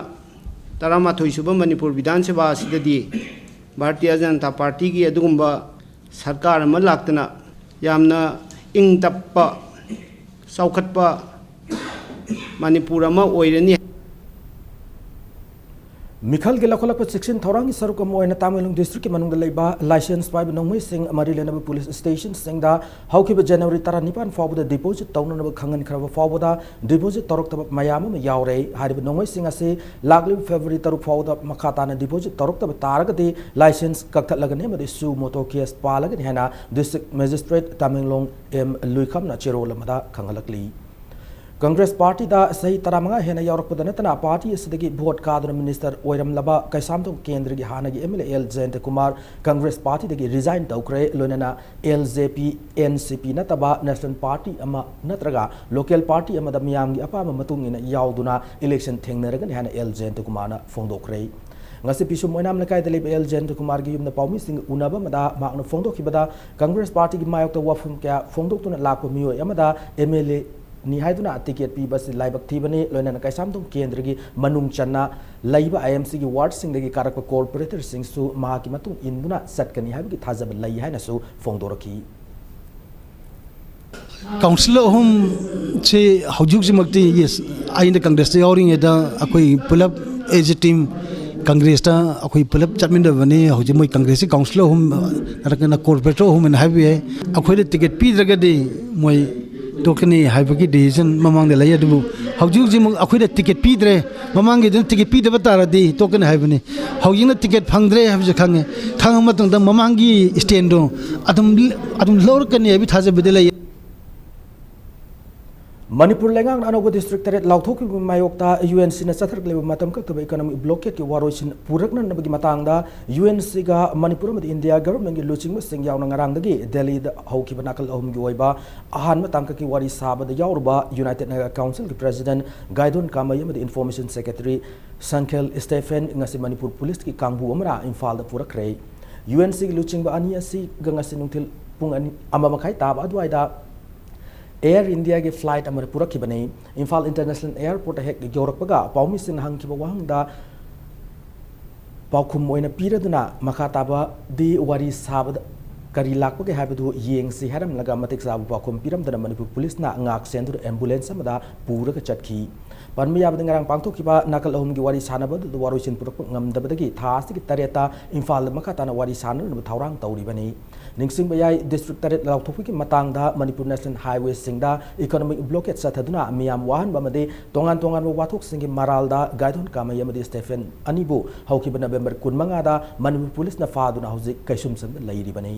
ꯇꯔꯥꯃꯥꯊꯣꯏ ꯁꯨꯕ ꯃꯅꯤꯄꯨꯔ ꯕꯤꯙꯥꯟ ꯁꯚꯥ ꯑꯁꯤꯗꯗꯤ ꯚꯥꯔꯇꯤꯌ ꯖꯅꯇꯥ ꯄꯥꯔꯇꯤꯒꯤ ꯑꯗꯨꯒꯨꯝꯕ ꯁꯔꯀꯥꯔ ꯑꯃ ꯂꯥꯛꯇꯅ ꯌꯥꯝꯅ ꯏꯪ ꯇꯞꯄ, ꯆꯥꯎꯈꯠꯄ ꯃꯅꯤꯄꯨꯔ ꯑꯃ ꯑꯣꯏꯔꯅꯤ꯫ ꯃꯤꯈꯜꯒꯤ ꯂꯧꯈꯠꯂꯛꯄ ꯆꯦꯛꯁꯤꯟ ꯊꯧꯔꯥꯡꯒꯤ ꯁꯔꯨꯛ ꯑꯃ ꯑꯣꯏꯅ ꯇꯥꯃꯦꯡꯂꯣꯡ ꯗꯤꯁꯇ꯭ꯔꯤꯛꯀꯤ ꯃꯅꯨꯡꯗ ꯂꯩꯕ ꯂꯥꯏꯁꯦꯟꯁ ꯄꯥꯏꯕ ꯅꯣꯡꯃꯩꯁꯤꯡ ꯃꯔꯤ ꯂꯩꯅꯕ ꯄꯨꯂꯤꯁ ꯁ꯭ꯇꯦꯁꯟꯁꯤꯡꯗ ꯍꯧꯈꯤꯕ ꯖꯅꯋꯥꯔꯤ ꯇꯔꯥꯅꯤꯄꯥꯟ ꯐꯥꯎꯕꯗ ꯗꯤꯄꯣꯖꯤꯠ ꯇꯧꯅꯅꯕ ꯈꯪꯍꯟꯈ꯭ꯔꯕ ꯐꯥꯎꯕꯗ ꯗꯤꯄꯣꯖꯤꯠ ꯇꯧꯔꯛꯇꯕ ꯃꯌꯥꯝ ꯑꯃ ꯌꯥꯎꯔꯦ꯫ ꯍꯥꯏꯔꯤꯕ ꯅꯣꯡꯃꯩꯁꯤꯡ ꯑꯁꯤ ꯂꯥꯛꯂꯤꯕ ꯐꯦꯕ꯭ꯔꯨꯋꯥꯔꯤ ꯇꯔꯨꯛ ꯐꯥꯎꯕꯗ ꯃꯈꯥ ꯇꯥꯅ ꯗꯤꯄꯣꯖꯤꯠ ꯇꯧꯔꯛꯇꯕ ꯇꯥꯔꯒꯗꯤ ꯂꯥꯏꯁꯦꯟꯁ ꯀꯛꯊꯠꯂꯒꯅꯤ ꯑꯃꯗꯤ ꯁꯨ ꯃꯣꯇꯣ ꯀꯦꯁ ꯄꯥꯜꯂꯒꯅꯤ ꯍꯥꯏꯅ ꯗꯤꯁꯇ꯭ꯔꯤꯛ ꯃꯦꯖꯤꯁꯇ꯭ꯔꯦꯠ ꯇꯥꯃꯦꯡꯂꯣꯡ ꯑꯦꯝ ꯂꯨꯏꯈꯝꯅ ꯆꯦꯔꯣꯜ ꯑꯃꯗ ꯈꯪꯍꯜꯂꯛꯂꯤ꯫ ꯀꯪꯒ꯭ꯔꯦꯁ ꯄꯥꯔꯇꯤꯗ ꯆꯍꯤ ꯇꯔꯥꯃꯉꯥ ꯍꯦꯟꯅ ꯌꯥꯎꯔꯛꯄꯗ ꯅꯠꯇꯅ ꯄꯥꯔꯇꯤ ꯑꯁꯤꯗꯒꯤ ꯚꯣꯠ ꯀꯥꯗꯨꯅ ꯃꯤꯅꯤꯁꯇꯔ ꯑꯣꯏꯔꯝꯂꯕ ꯀꯩꯁꯥꯝꯊꯣꯡ ꯀꯦꯟꯗ꯭ꯔꯒꯤ ꯍꯥꯟꯅꯒꯤ M L A L Jayanta Kumar Congress ꯄꯥꯔꯇꯤꯗꯒꯤ ꯔꯤꯖꯥꯏꯟ ꯇꯧꯈ꯭ꯔꯦ꯫ ꯂꯣꯏꯅꯅ ꯑꯦꯜ ꯖꯦ ꯄꯤ, ꯑꯦꯟ ꯁꯤ ꯄꯤ ꯅꯠꯇꯕ ꯅꯦꯁꯅꯦꯜ ꯄꯥꯔꯇꯤ ꯑꯃ ꯅꯠꯇ꯭ꯔꯒ ꯂꯣꯀꯦꯜ ꯄꯥꯔꯇꯤ ꯑꯃꯗ ꯃꯤꯌꯥꯝꯒꯤ ꯑꯄꯥꯝꯕ ꯃꯇꯨꯡ ꯏꯟꯅ ꯌꯥꯎꯗꯨꯅ ꯏꯂꯦꯛꯁꯟ ꯊꯦꯡꯅꯔꯒꯅꯤ ꯍꯥꯏꯅ ꯑꯦꯜ ꯖꯌꯟꯇ ꯀꯨꯃꯥꯔꯅ ꯐꯣꯡꯗꯣꯛꯈ꯭ꯔꯦ꯫ ꯉꯁꯤ ꯄꯤꯁꯨꯝ ꯑꯣꯏꯅꯥꯝ ꯂꯩꯀꯥꯏꯗ ꯂꯩꯕ ꯑꯦꯜ ꯖꯌꯟꯇ ꯀꯨꯃꯥꯔꯒꯤ ꯌꯨꯝꯗ ꯄꯥꯎꯃꯤꯁꯤꯡꯒ ꯎꯅꯕ ꯑꯃꯗ ꯃꯍꯥꯛꯅ ꯐꯣꯡꯗꯣꯛꯈꯤꯕꯗ, ꯀꯪꯒ꯭ꯔꯦꯁ ꯄꯥꯔꯇꯤꯒꯤ ꯃꯥꯌꯣꯛꯇ ꯋꯥꯐꯝ ꯀꯌꯥ ꯐꯣꯡꯗꯣꯛꯇꯨꯅ ꯂꯥꯛꯄ ꯃꯤꯑꯣꯏ ꯑꯃꯗ ꯑꯦꯝ ꯑꯦꯜ ꯑꯦ ꯅꯤ ꯍꯥꯏꯗꯨꯅ ꯇꯤꯀꯦꯠ ꯄꯤꯕ ꯑꯁꯤ ꯂꯥꯏꯕꯛ ꯊꯤꯕꯅꯤ꯫ ꯂꯣꯏꯅꯅ ꯀꯩꯁꯥꯝꯊꯣꯡ ꯀꯦꯟꯗ꯭ꯔꯒꯤ ꯃꯅꯨꯡ ꯆꯟꯅ ꯂꯩꯕ ꯑꯥꯏ ꯑꯦꯝ ꯁꯤꯒꯤ ꯋꯥꯔꯗꯁꯤꯡꯗꯒꯤ ꯀꯥꯔꯛꯄ ꯀꯣꯔꯄꯣꯔꯦꯇꯔꯁꯤꯡꯁꯨ ꯃꯍꯥꯛꯀꯤ ꯃꯇꯨꯡ ꯏꯟꯗꯨꯅ ꯆꯠꯀꯅꯤ ꯍꯥꯏꯕꯒꯤ ꯊꯥꯖꯕ ꯂꯩ ꯍꯥꯏꯅꯁꯨ ꯐꯣꯡꯗꯣꯔꯛꯈꯤ꯫ ꯀꯥꯎꯟꯁꯤꯜ ꯑꯍꯨꯝꯁꯤ ꯍꯧꯖꯤꯛ ꯍꯧꯖꯤꯛꯃꯛꯇꯤ, yes, ꯑꯩꯅ ꯀꯪꯒ꯭ꯔꯦꯁꯇ ꯌꯥꯎꯔꯤꯉꯩꯗ ꯑꯩꯈꯣꯏ ꯄꯨꯂꯞ as a team ꯀꯪꯒ꯭ꯔꯦꯁꯇ ꯑꯩꯈꯣꯏ ꯄꯨꯂꯞ ꯆꯠꯃꯤꯟꯅꯕꯅꯤ꯫ ꯍꯧꯖꯤꯛ ꯃꯣꯏ ꯀꯪꯒ꯭ꯔꯦꯁꯀꯤ ꯀꯥꯎꯟꯁꯤꯜ ꯑꯍꯨꯝ ꯅꯠꯇ꯭ꯔꯒꯅ ꯀꯣꯔꯄꯣꯔꯦꯇꯔ ꯑꯍꯨꯝ ꯍꯥꯏꯅ ꯍꯥꯏꯕ ꯌꯥꯏ꯫ ꯑꯩꯈꯣꯏꯗ ꯇꯤꯀꯦꯠ ꯄꯤꯗ꯭ꯔꯒꯗꯤ ꯃꯣꯏ ꯇꯣꯛꯀꯅꯤ ꯍꯥꯏꯕꯒꯤ ꯗꯤꯁꯤꯖꯟ ꯃꯃꯥꯡꯗ ꯂꯩ꯫ ꯑꯗꯨꯕꯨ ꯍꯧꯖꯤꯛ ꯍꯧꯖꯤꯛꯃꯛ ꯑꯩꯈꯣꯏꯗ ꯇꯤꯀꯦꯠ ꯄꯤꯗ꯭ꯔꯦ꯫ ꯃꯃꯥꯡꯒꯤꯗꯨꯅ ꯇꯤꯀꯦꯠ ꯄꯤꯗꯕ ꯇꯥꯔꯗꯤ ꯇꯣꯛꯀꯅꯤ ꯍꯥꯏꯕꯅꯤ꯫ ꯍꯧꯖꯤꯛꯅ ꯇꯤꯀꯦꯠ ꯐꯪꯗ꯭ꯔꯦ ꯍꯥꯏꯕꯁꯦ ꯈꯪꯉꯦ꯫ ꯈꯪꯉ ꯃꯇꯨꯡꯗ ꯃꯃꯥꯡꯒꯤ ꯁ꯭ꯇꯦꯟꯗꯣ ꯑꯗꯨꯝ, ꯑꯗꯨꯝ ꯂꯧꯔꯛꯀꯅꯤ ꯍꯥꯏꯕꯒꯤ ꯊꯥꯖꯕꯗꯤ ꯂꯩ꯫ ꯃꯅꯤꯄꯨꯔ ꯂꯩꯉꯥꯛꯅ ꯑꯅꯧꯕ ꯗꯤꯁꯇ꯭ꯔꯤꯛ ꯇꯔꯦꯠ ꯂꯥꯎꯊꯣꯛꯈꯤꯕꯒꯤ ꯃꯥꯌꯣꯛꯇ ꯌꯨ ꯑꯦꯟ ꯁꯤꯅ ꯆꯠꯊꯔꯛꯂꯤꯕ ꯃꯇꯝ ꯀꯛꯇꯕ ꯏꯀꯣꯅꯣꯃꯤꯛ ꯕ꯭ꯂꯣꯀꯦꯠꯀꯤ ꯋꯥꯔꯣꯏꯁꯤꯟ ꯄꯨꯔꯛꯅꯅꯕꯒꯤ ꯃꯇꯥꯡꯗ ꯌꯨ ꯑꯦꯟ ꯁꯤꯒ ꯃꯅꯤꯄꯨꯔ ꯑꯃꯗꯤ ꯏꯟꯗꯤꯌꯥ ꯒꯚꯔꯟꯃꯦꯟꯠꯀꯤ ꯂꯨꯆꯤꯡꯕꯁꯤꯡ ꯌꯥꯎꯅ ꯉꯔꯥꯡꯗꯒꯤ ꯗꯦꯜꯂꯤꯗ ꯍꯧꯈꯤꯕ ꯅꯥꯀꯜ ꯑꯍꯨꯝꯒꯤ ꯑꯣꯏꯕ ꯑꯍꯥꯟꯕ ꯇꯥꯡꯀꯛꯀꯤ ꯋꯥꯔꯤ ꯁꯥꯕꯗ ꯌꯥꯎꯔꯨꯕ ꯌꯨꯅꯥꯏꯇꯦꯗ ꯅꯥꯒꯥ ꯀꯥꯎꯟꯁꯤꯜꯒꯤ ꯄ꯭ꯔꯦꯁꯤꯗꯦꯟꯠ ꯒꯥꯏꯗꯣꯟ ꯀꯥꯃꯩ ꯑꯃꯗꯤ ꯏꯟꯐꯣꯔꯃꯦꯁꯟ ꯁꯦꯀ꯭ꯔꯦꯇꯔꯤ ꯁꯪꯈꯦꯜ ꯁ꯭ꯇꯦꯐꯦꯟ ꯉꯁꯤ ꯃꯅꯤꯄꯨꯔ ꯄꯨꯂꯤꯁꯀꯤ ꯀꯥꯡꯕꯨ ꯑꯃꯅ ꯏꯝꯐꯥꯜꯗ ꯄꯨꯔꯛꯈ꯭ꯔꯦ꯫ ꯌꯨ ꯑꯦꯟ ꯁꯤꯒꯤ ꯂꯨꯆꯤꯡꯕ ꯑꯅꯤ ꯑꯁꯤꯒ ꯉꯁꯤ ꯅꯨꯡꯊꯤꯜ ꯄꯨꯡ ꯑꯅꯤ, ꯑꯃ ꯃꯈꯥꯏ ꯇꯥꯕ ꯑꯗꯨꯋꯥꯏꯗ ꯑꯦꯌꯔ ꯏꯟꯗꯤꯌꯥꯒꯤ ꯐ꯭ꯂꯥꯏꯠ ꯑꯃꯗ ꯄꯨꯔꯛꯈꯤꯕꯅꯤ꯫ ꯏꯝꯐꯥꯜ ꯏꯟꯇꯔꯅꯦꯁꯅꯦꯜ ꯑꯦꯌꯔꯄꯣꯔꯠꯇ ꯍꯦꯛ ꯌꯧꯔꯛꯄꯒ ꯄꯥꯎꯃꯤꯁꯤꯡꯅ ꯍꯪꯈꯤꯕ ꯋꯥꯍꯪꯗ ꯄꯥꯎꯈꯨꯝ ꯑꯣꯏꯅ ꯄꯤꯔꯗꯨꯅ ꯃꯈꯥ ꯇꯥꯕꯗꯤ ꯋꯥꯔꯤ ꯁꯥꯕꯗ ꯀꯔꯤ ꯂꯥꯛꯄꯒꯦ ꯍꯥꯏꯕꯗꯨ ꯌꯦꯡꯁꯤ ꯍꯥꯏꯔꯝꯂꯒ ꯃꯇꯤꯛ ꯆꯥꯕ ꯄꯥꯎꯈꯨꯝ ꯄꯤꯔꯝꯗꯅ ꯃꯅꯤꯄꯨꯔ ꯄꯨꯂꯤꯁꯅ ꯉꯥꯛ ꯁꯦꯟꯗꯨꯅ ꯑꯦꯝꯕꯨꯂꯦꯟꯁ ꯑꯃꯗ ꯄꯨꯔꯒ ꯆꯠꯈꯤ꯫ ꯄꯟꯕ ꯌꯥꯕꯗꯤ ꯉꯔꯥꯡ ꯄꯥꯡꯊꯣꯛꯈꯤꯕ ꯅꯥꯀꯜ ꯑꯍꯨꯝꯒꯤ ꯋꯥꯔꯤ ꯁꯥꯟꯅꯕꯗꯨꯗ ꯋꯥꯔꯣꯏꯁꯤꯟ ꯄꯨꯔꯛꯄ ꯉꯝꯗꯕꯗꯒꯤ ꯊꯥ ꯑꯁꯤꯒꯤ ꯇꯔꯦꯠꯇ ꯏꯝꯐꯥꯜꯗ ꯃꯈꯥ ꯇꯥꯅ ꯋꯥꯔꯤ ꯁꯥꯟꯅꯅꯕ ꯊꯧꯔꯥꯡ ꯇꯧꯔꯤꯕꯅꯤ꯫ ꯅꯤꯡꯁꯤꯡꯕ ꯌꯥꯏ, ꯗꯤꯁꯇ꯭ꯔꯤꯛ ꯇꯔꯦꯠ ꯂꯥꯎꯊꯣꯛꯄꯒꯤ ꯃꯇꯥꯡꯗ ꯃꯅꯤꯄꯨꯔ ꯅꯦꯁꯅꯦꯜ ꯍꯥꯏꯋꯦꯁꯤꯡꯗ ꯏꯀꯣꯅꯣꯃꯤꯛ ꯕ꯭ꯂꯣꯀꯦꯠ ꯆꯠꯊꯗꯨꯅ ꯃꯤꯌꯥꯝ ꯋꯥꯍꯟꯕ ꯑꯃꯗꯤ ꯇꯣꯉꯥꯟ ꯇꯣꯉꯥꯟꯕ ꯋꯥꯊꯣꯛꯁꯤꯡꯒꯤ ꯃꯔꯥꯜꯗ ꯒꯥꯏꯗꯣꯟ ꯀꯥꯃꯩ ꯑꯃꯗꯤ ꯁ꯭ꯇꯦꯐꯦꯟ ꯑꯅꯤꯕꯨ ꯍꯧꯈꯤꯕ ꯅꯕꯦꯝꯕꯔ ꯀꯨꯟꯃꯉꯥꯗ ꯃꯅꯤꯄꯨꯔ ꯄꯨꯂꯤꯁꯅ ꯐꯥꯗꯨꯅ ꯍꯧꯖꯤꯛ ꯀꯩꯁꯨꯝꯁꯪꯗ ꯂꯩꯔꯤꯕꯅꯤ꯫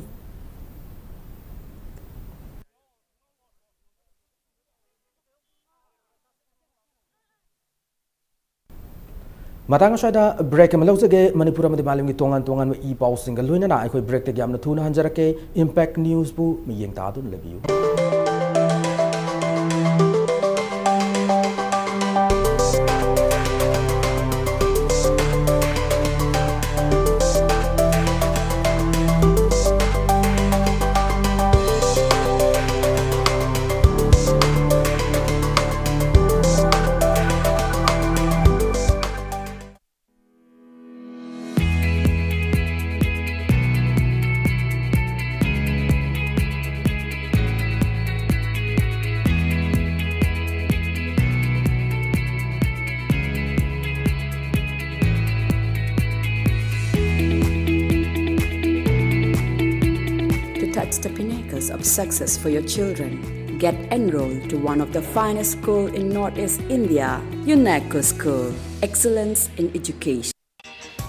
ꯃꯇꯥꯡ ꯑꯁ꯭ꯋꯥꯏꯗ ꯕ꯭ꯔꯦꯛ ꯑꯃ ꯂꯧꯖꯒꯦ꯫ ꯃꯅꯤꯄꯨꯔ ꯑꯃꯗꯤ ꯃꯥꯂꯦꯝꯒꯤ ꯇꯣꯉꯥꯟ ꯇꯣꯉꯥꯟꯕ ꯏ ꯄꯥꯎꯁꯤꯡꯒ ꯂꯣꯏꯅꯅ ꯑꯩꯈꯣꯏ ꯕ꯭ꯔꯦꯛꯇꯒꯤ ꯌꯥꯝꯅ ꯊꯨꯅ ꯍꯟꯖꯔꯛꯀꯦ꯫ ꯏꯝꯄꯦꯛ ꯅ꯭ꯌꯨꯁꯄꯨ ꯃꯤꯠꯌꯦꯡ ꯇꯥꯗꯨꯅ ꯂꯩꯕꯤꯌꯨ꯫ To touch the pinnacles of success for your children, get enrolled to one of the finest school in Northeast India, UNACO School. Excellence in education.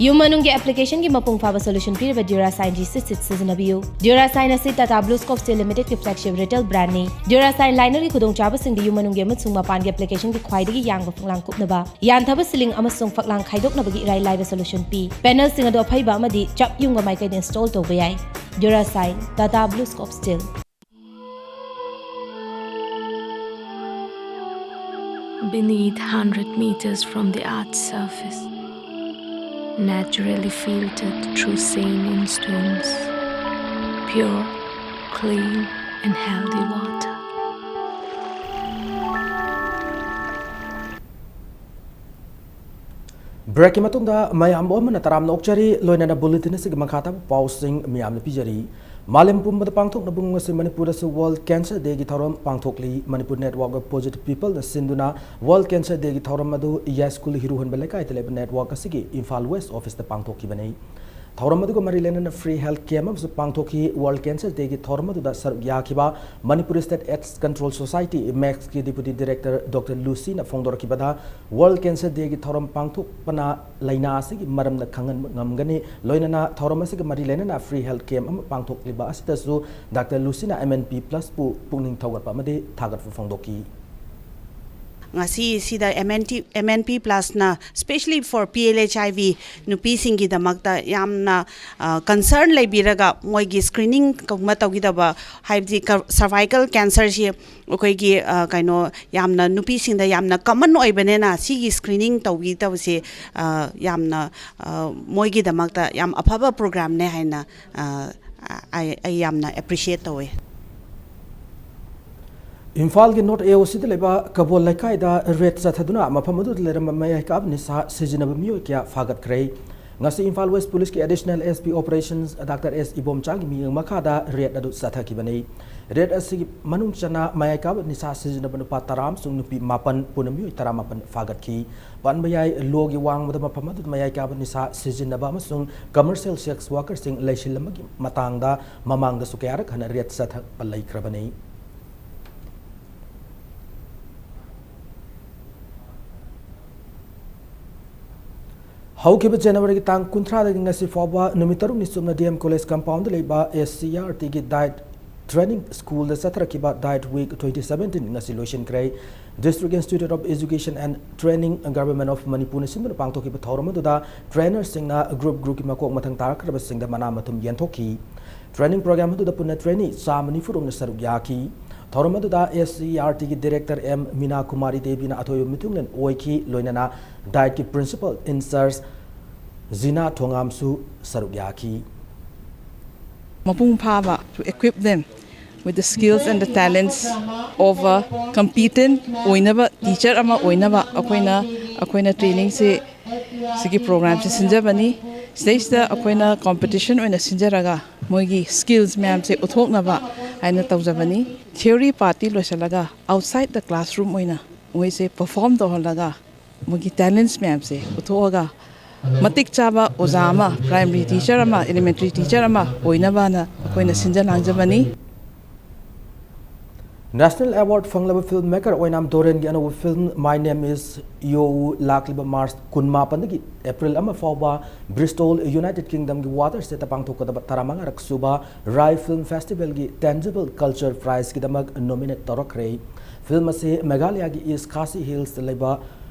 ꯌꯨꯝ ꯃꯅꯨꯡꯒꯤ ꯑꯦꯄ꯭ꯂꯤꯀꯦꯁꯟꯒꯤ ꯃꯄꯨꯡ ꯐꯥꯕ ꯁꯣꯂꯨꯁꯟ ꯄꯤꯔꯤꯕ Duracine G C ꯁꯤꯠ ꯁꯤꯖꯤꯟꯅꯕꯤꯌꯨ꯫ Duracine ꯑꯁꯤ Tata Blue Scope Steel Limited ꯀꯤ flagship retail brand ꯅꯤ꯫ Duracine liner ꯒꯤ ꯈꯨꯗꯣꯡꯆꯥꯕꯁꯤꯡꯗꯤ ꯌꯨꯝ ꯃꯅꯨꯡꯒꯤ ꯑꯃꯁꯨꯡ ꯃꯄꯥꯟꯒꯤ ꯑꯦꯄ꯭ꯂꯤꯀꯦꯁꯟꯒꯤ ꯈ꯭ꯋꯥꯏꯗꯒꯤ ꯌꯥꯡꯕ ꯐꯛꯂꯥꯡ ꯀꯨꯞꯅꯕ, ꯌꯥꯟꯊꯕ ceiling ꯑꯃꯁꯨꯡ ꯐꯛꯂꯥꯡ ꯈꯥꯏꯗꯣꯛꯅꯕꯒꯤ ꯏꯔꯥꯏ ꯂꯥꯏꯕ ꯁꯣꯂꯨꯁꯟ ꯄꯤ꯫ ꯄꯦꯅꯦꯜꯁꯤꯡ ꯑꯗꯨ ꯑꯐꯩꯕ ꯑꯃꯗꯤ ꯆꯞ ꯌꯨꯡꯕ ꯃꯥꯏꯀꯩꯗ ꯏꯟꯁꯇꯣꯜ ꯇꯧꯕ ꯌꯥꯏ꯫ Duracine, Tata Blue Scope Steel. Beneath, hundred meters from the earth's surface, naturally filtered through saline stones, pure, clean, and healthy water. ꯕ꯭ꯔꯦꯛꯀꯤ ꯃꯇꯨꯡꯗ ꯃꯌꯥꯝꯕꯨ ꯑꯃꯅ ꯇꯔꯥꯝꯅ ꯑꯣꯛꯆꯔꯤ꯫ ꯂꯣꯏꯅꯅ ꯕꯨꯂꯦꯇꯤꯟ ꯑꯁꯤꯒꯤ ꯃꯈꯥ ꯇꯥꯕ ꯄꯥꯎꯁꯤꯡ ꯃꯤꯌꯥꯝꯅ ꯄꯤꯖꯔꯤ꯫ ꯃꯥꯂꯦꯝ ꯄꯨꯝꯕꯗ ꯄꯥꯡꯊꯣꯛꯅꯕ ꯉꯁꯤ ꯃꯅꯤꯄꯨꯔꯗꯁꯨ World Cancer Day ꯒꯤ ꯊꯧꯔꯝ ꯄꯥꯡꯊꯣꯛꯂꯤ꯫ Manipur Network of Positive People ꯅ ꯁꯤꯟꯗꯨꯅ World Cancer Day ꯒꯤ ꯊꯧꯔꯝ ꯑꯗꯨ ꯌꯥꯏꯁ꯭ꯀꯨꯜ ꯍꯤꯔꯨꯍꯟꯕ ꯂꯩꯀꯥꯏꯗ ꯂꯩꯕ network ꯑꯁꯤꯒꯤ ꯏꯝꯐꯥꯜ West office ꯇ ꯄꯥꯡꯊꯣꯛꯈꯤꯕꯅꯤ꯫ ꯊꯧꯔꯝ ꯑꯗꯨꯒ ꯃꯔꯤ ꯂꯩꯅꯅ free health camp ꯑꯃꯁꯨ ꯄꯥꯡꯊꯣꯛꯈꯤ꯫ World Cancer Day ꯒꯤ ꯊꯧꯔꯝ ꯑꯗꯨꯗ ꯁꯔꯨꯛ ꯌꯥꯈꯤꯕ Manipur State AIDS Control Society, ꯃꯦꯛꯁꯀꯤ deputy director Doctor ꯂꯨꯁꯤꯅ ꯐꯣꯡꯗꯣꯔꯛꯈꯤꯕꯗ, World Cancer Day ꯒꯤ ꯊꯧꯔꯝ ꯄꯥꯡꯊꯣꯛꯄꯅ ꯂꯥꯏꯅꯥ ꯑꯁꯤꯒꯤ ꯃꯔꯝꯗ ꯈꯪꯍꯟꯕ ꯉꯝꯒꯅꯤ꯫ ꯂꯣꯏꯅꯅ ꯊꯧꯔꯝ ꯑꯁꯤꯒ ꯃꯔꯤ ꯂꯩꯅꯅ free health camp ꯑꯃ ꯄꯥꯡꯊꯣꯛꯂꯤꯕ ꯑꯁꯤꯗꯁꯨ Doctor ꯂꯨꯁꯤꯅ M N P Plus ꯄꯨ ꯄꯨꯛꯅꯤꯡ ꯊꯧꯒꯠꯄ ꯑꯃꯗꯤ ꯊꯥꯒꯠꯄ ꯐꯣꯡꯗꯣꯛꯈꯤ꯫ ꯉꯁꯤꯁꯤꯗ M N T, M N P Plus ꯅ specially for P L H I V ꯅꯨꯄꯤꯁꯤꯡꯒꯤꯗꯃꯛꯇ ꯌꯥꯝꯅ concern ꯂꯩꯕꯤꯔꯒ ꯃꯣꯏꯒꯤ screening ꯀꯨꯝꯕ ꯇꯧꯒꯗꯕ, ꯍꯥꯏꯕꯗꯤ cervical cancer ꯁꯤ ꯑꯩꯈꯣꯏꯒꯤ ꯀꯩꯅꯣ ꯌꯥꯝꯅ ꯅꯨꯄꯤꯁꯤꯡꯗ ꯌꯥꯝꯅ common ꯑꯣꯏꯕꯅꯤꯅ ꯁꯤꯒꯤ screening ꯇꯧꯕꯤꯗꯕꯁꯦ ꯌꯥꯝꯅ ꯃꯣꯏꯒꯤꯗꯃꯛꯇ ꯌꯥꯝ ꯑꯐꯕ program ꯅꯦ ꯍꯥꯏꯅ ꯑꯩ ꯑꯩ ꯌꯥꯝꯅ appreciate ꯇꯧꯋꯦ꯫ ꯏꯝꯐꯥꯜꯒꯤ North A O C ꯗ ꯂꯩꯕ ꯀꯕꯣꯜ ꯂꯩꯀꯥꯏꯗ raid ꯆꯠꯊꯗꯨꯅ ꯃꯐꯝ ꯑꯗꯨꯗ ꯂꯩꯔꯝꯕ ꯃꯌꯥꯏ ꯀꯥꯕ ꯅꯤꯁꯥ ꯁꯤꯖꯤꯟꯅꯕ ꯃꯤꯑꯣꯏ ꯀꯌꯥ ꯐꯥꯒꯠꯈ꯭ꯔꯦ꯫ ꯉꯁꯤ ꯏꯝꯐꯥꯜ West Police ꯀꯤ Additional S P Operations Doctor S ꯏꯕꯣꯝꯆꯥꯒꯤ ꯃꯤꯠꯌꯦꯡ ꯃꯈꯥꯗ raid ꯑꯗꯨ ꯆꯠꯊꯈꯤꯕꯅꯤ꯫ Raid ꯑꯁꯤꯒꯤ ꯃꯅꯨꯡ ꯆꯟꯅ ꯃꯌꯥꯏ ꯀꯥꯕ ꯅꯤꯁꯥ ꯁꯤꯖꯤꯟꯅꯕ ꯅꯨꯄꯥ ꯇꯔꯥ ꯑꯃꯁꯨꯡ ꯅꯨꯄꯤ ꯃꯥꯄꯟ, ꯄꯨꯟꯅ ꯃꯤꯑꯣꯏ ꯇꯔꯥꯃꯥꯄꯟ ꯐꯥꯒꯠꯈꯤ꯫ ꯄꯟꯕ ꯌꯥꯏ, ꯂꯣꯒꯤ ꯋꯥꯡꯃꯗ ꯃꯐꯝ ꯑꯗꯨꯗ ꯃꯌꯥꯏ ꯀꯥꯕ ꯅꯤꯁꯥ ꯁꯤꯖꯤꯟꯅꯕ ꯑꯃꯁꯨꯡ commercial sex worker ꯁꯤꯡ ꯂꯩꯁꯤꯜꯂꯝꯕꯒꯤ ꯃꯇꯥꯡꯗ ꯃꯃꯥꯡꯗꯁꯨ ꯀꯌꯥꯔꯛ ꯍꯟꯅ raid ꯆꯠꯊꯕ ꯂꯩꯈ꯭ꯔꯕꯅꯤ꯫ ꯍꯧꯈꯤꯕ ꯖꯅꯋꯥꯔꯤꯒꯤ ꯇꯥꯡ ꯀꯨꯟꯊ꯭ꯔꯥꯗꯒꯤ ꯉꯁꯤ ꯐꯥꯎꯕ ꯅꯨꯃꯤꯠ ꯇꯔꯨꯛꯅꯤ ꯆꯨꯞꯅ D M College compoundꯗ ꯂꯩꯕ S C E R Tꯒꯤ diet training schoolꯗ ꯆꯠꯊꯔꯛꯈꯤꯕ diet week twenty seventeen ꯉꯁꯤ ꯂꯣꯏꯁꯤꯟꯈ꯭ꯔꯦ꯫ District Institute of Education and Training, Government of Manipurꯅ ꯁꯤꯟꯗꯨꯅ ꯄꯥꯡꯊꯣꯛꯈꯤꯕ ꯊꯧꯔꯝ ꯑꯗꯨꯗ trainerꯁꯤꯡꯅ group groupꯀꯤ ꯃꯀꯣꯛ ꯃꯊꯪ ꯇꯥꯔꯛꯀꯗꯕꯁꯤꯡꯗ ꯃꯅꯥ ꯃꯊꯨꯝ ꯌꯦꯟꯊꯣꯛꯈꯤ꯫ Training program ꯑꯗꯨꯗ ꯄꯨꯟꯅ trainee ꯆꯥꯝꯃ ꯅꯤꯐꯨ ꯔꯣꯝꯅ ꯁꯔꯨꯛ ꯌꯥꯈꯤ꯫ ꯊꯧꯔꯝ ꯑꯗꯨꯗ S C E R Tꯒꯤ director M Meena Kumari Deviꯅ ꯑꯊꯣꯏꯕ ꯃꯤꯊꯨꯡꯂꯦꯟ ꯑꯣꯏꯈꯤ, ꯂꯣꯏꯅꯅ dietꯀꯤ principal in charge ꯖꯤꯅꯥ ꯊꯣꯉꯥꯝꯁꯨ ꯁꯔꯨꯛ ꯌꯥꯈꯤ꯫ ꯃꯄꯨꯡ ꯐꯥꯕ, to equip them with the skills and the talents of a competent ꯑꯣꯏꯅꯕ teacher ꯑꯃ ꯑꯣꯏꯅꯕ ꯑꯩꯈꯣꯏꯅ ꯑꯩꯈꯣꯏꯅ trainingꯁꯦ ꯁꯤꯒꯤ programꯁꯦ ꯁꯤꯟꯖꯕꯅꯤ꯫ ꯁꯤꯗꯩꯁꯤꯗ ꯑꯩꯈꯣꯏꯅ competition ꯑꯣꯏꯅ ꯁꯤꯟꯖꯔꯒ ꯃꯣꯏꯒꯤ skills ꯃꯌꯥꯝꯁꯦ ꯎꯠꯊꯣꯛꯅꯕ ꯍꯥꯏꯅ ꯇꯧꯖꯕꯅꯤ꯫ Theory partꯇꯤ ꯂꯣꯏꯁꯤꯜꯂꯒ outside the classroom ꯑꯣꯏꯅ ꯃꯣꯏꯁꯦ perform ꯇꯧꯍꯜꯂꯒ ꯃꯣꯏꯒꯤ talents ꯃꯌꯥꯝꯁꯦ ꯎꯠꯊꯣꯛꯑꯒ ꯃꯇꯤꯛ ꯆꯥꯕ ꯑꯣꯖꯥ ꯑꯃ, primary teacher ꯑꯃ, elementary teacher ꯑꯃ ꯑꯣꯏꯅꯕꯅ ꯑꯩꯈꯣꯏꯅ ꯁꯤꯟꯖ ꯂꯥꯡꯖꯕꯅꯤ꯫ National award ꯐꯪꯂꯕ film maker ꯑꯣꯏꯅꯥꯝ ꯗꯣꯔꯦꯟꯒꯤ ꯑꯅꯧꯕ film My Name Is Yowu ꯂꯥꯛꯂꯤꯕ March ꯀꯨꯟꯃꯥꯄꯟꯗꯒꯤ April ꯑꯃ ꯐꯥꯎꯕ Bristol, United Kingdomꯒꯤ water stateꯇ ꯄꯥꯡꯊꯣꯛꯀꯗꯕ ꯇꯔꯥꯃꯉꯥꯔꯛ ꯁꯨꯕ RAI Film Festivalꯒꯤ Tangible Culture Prizeꯀꯤꯗꯃꯛ nominate ꯇꯧꯔꯛꯈ꯭ꯔꯦ꯫ Film ꯑꯁꯤ ꯃꯦꯘꯥꯂꯌꯥꯒꯤ East Khasi Hillsꯇ ꯂꯩꯕ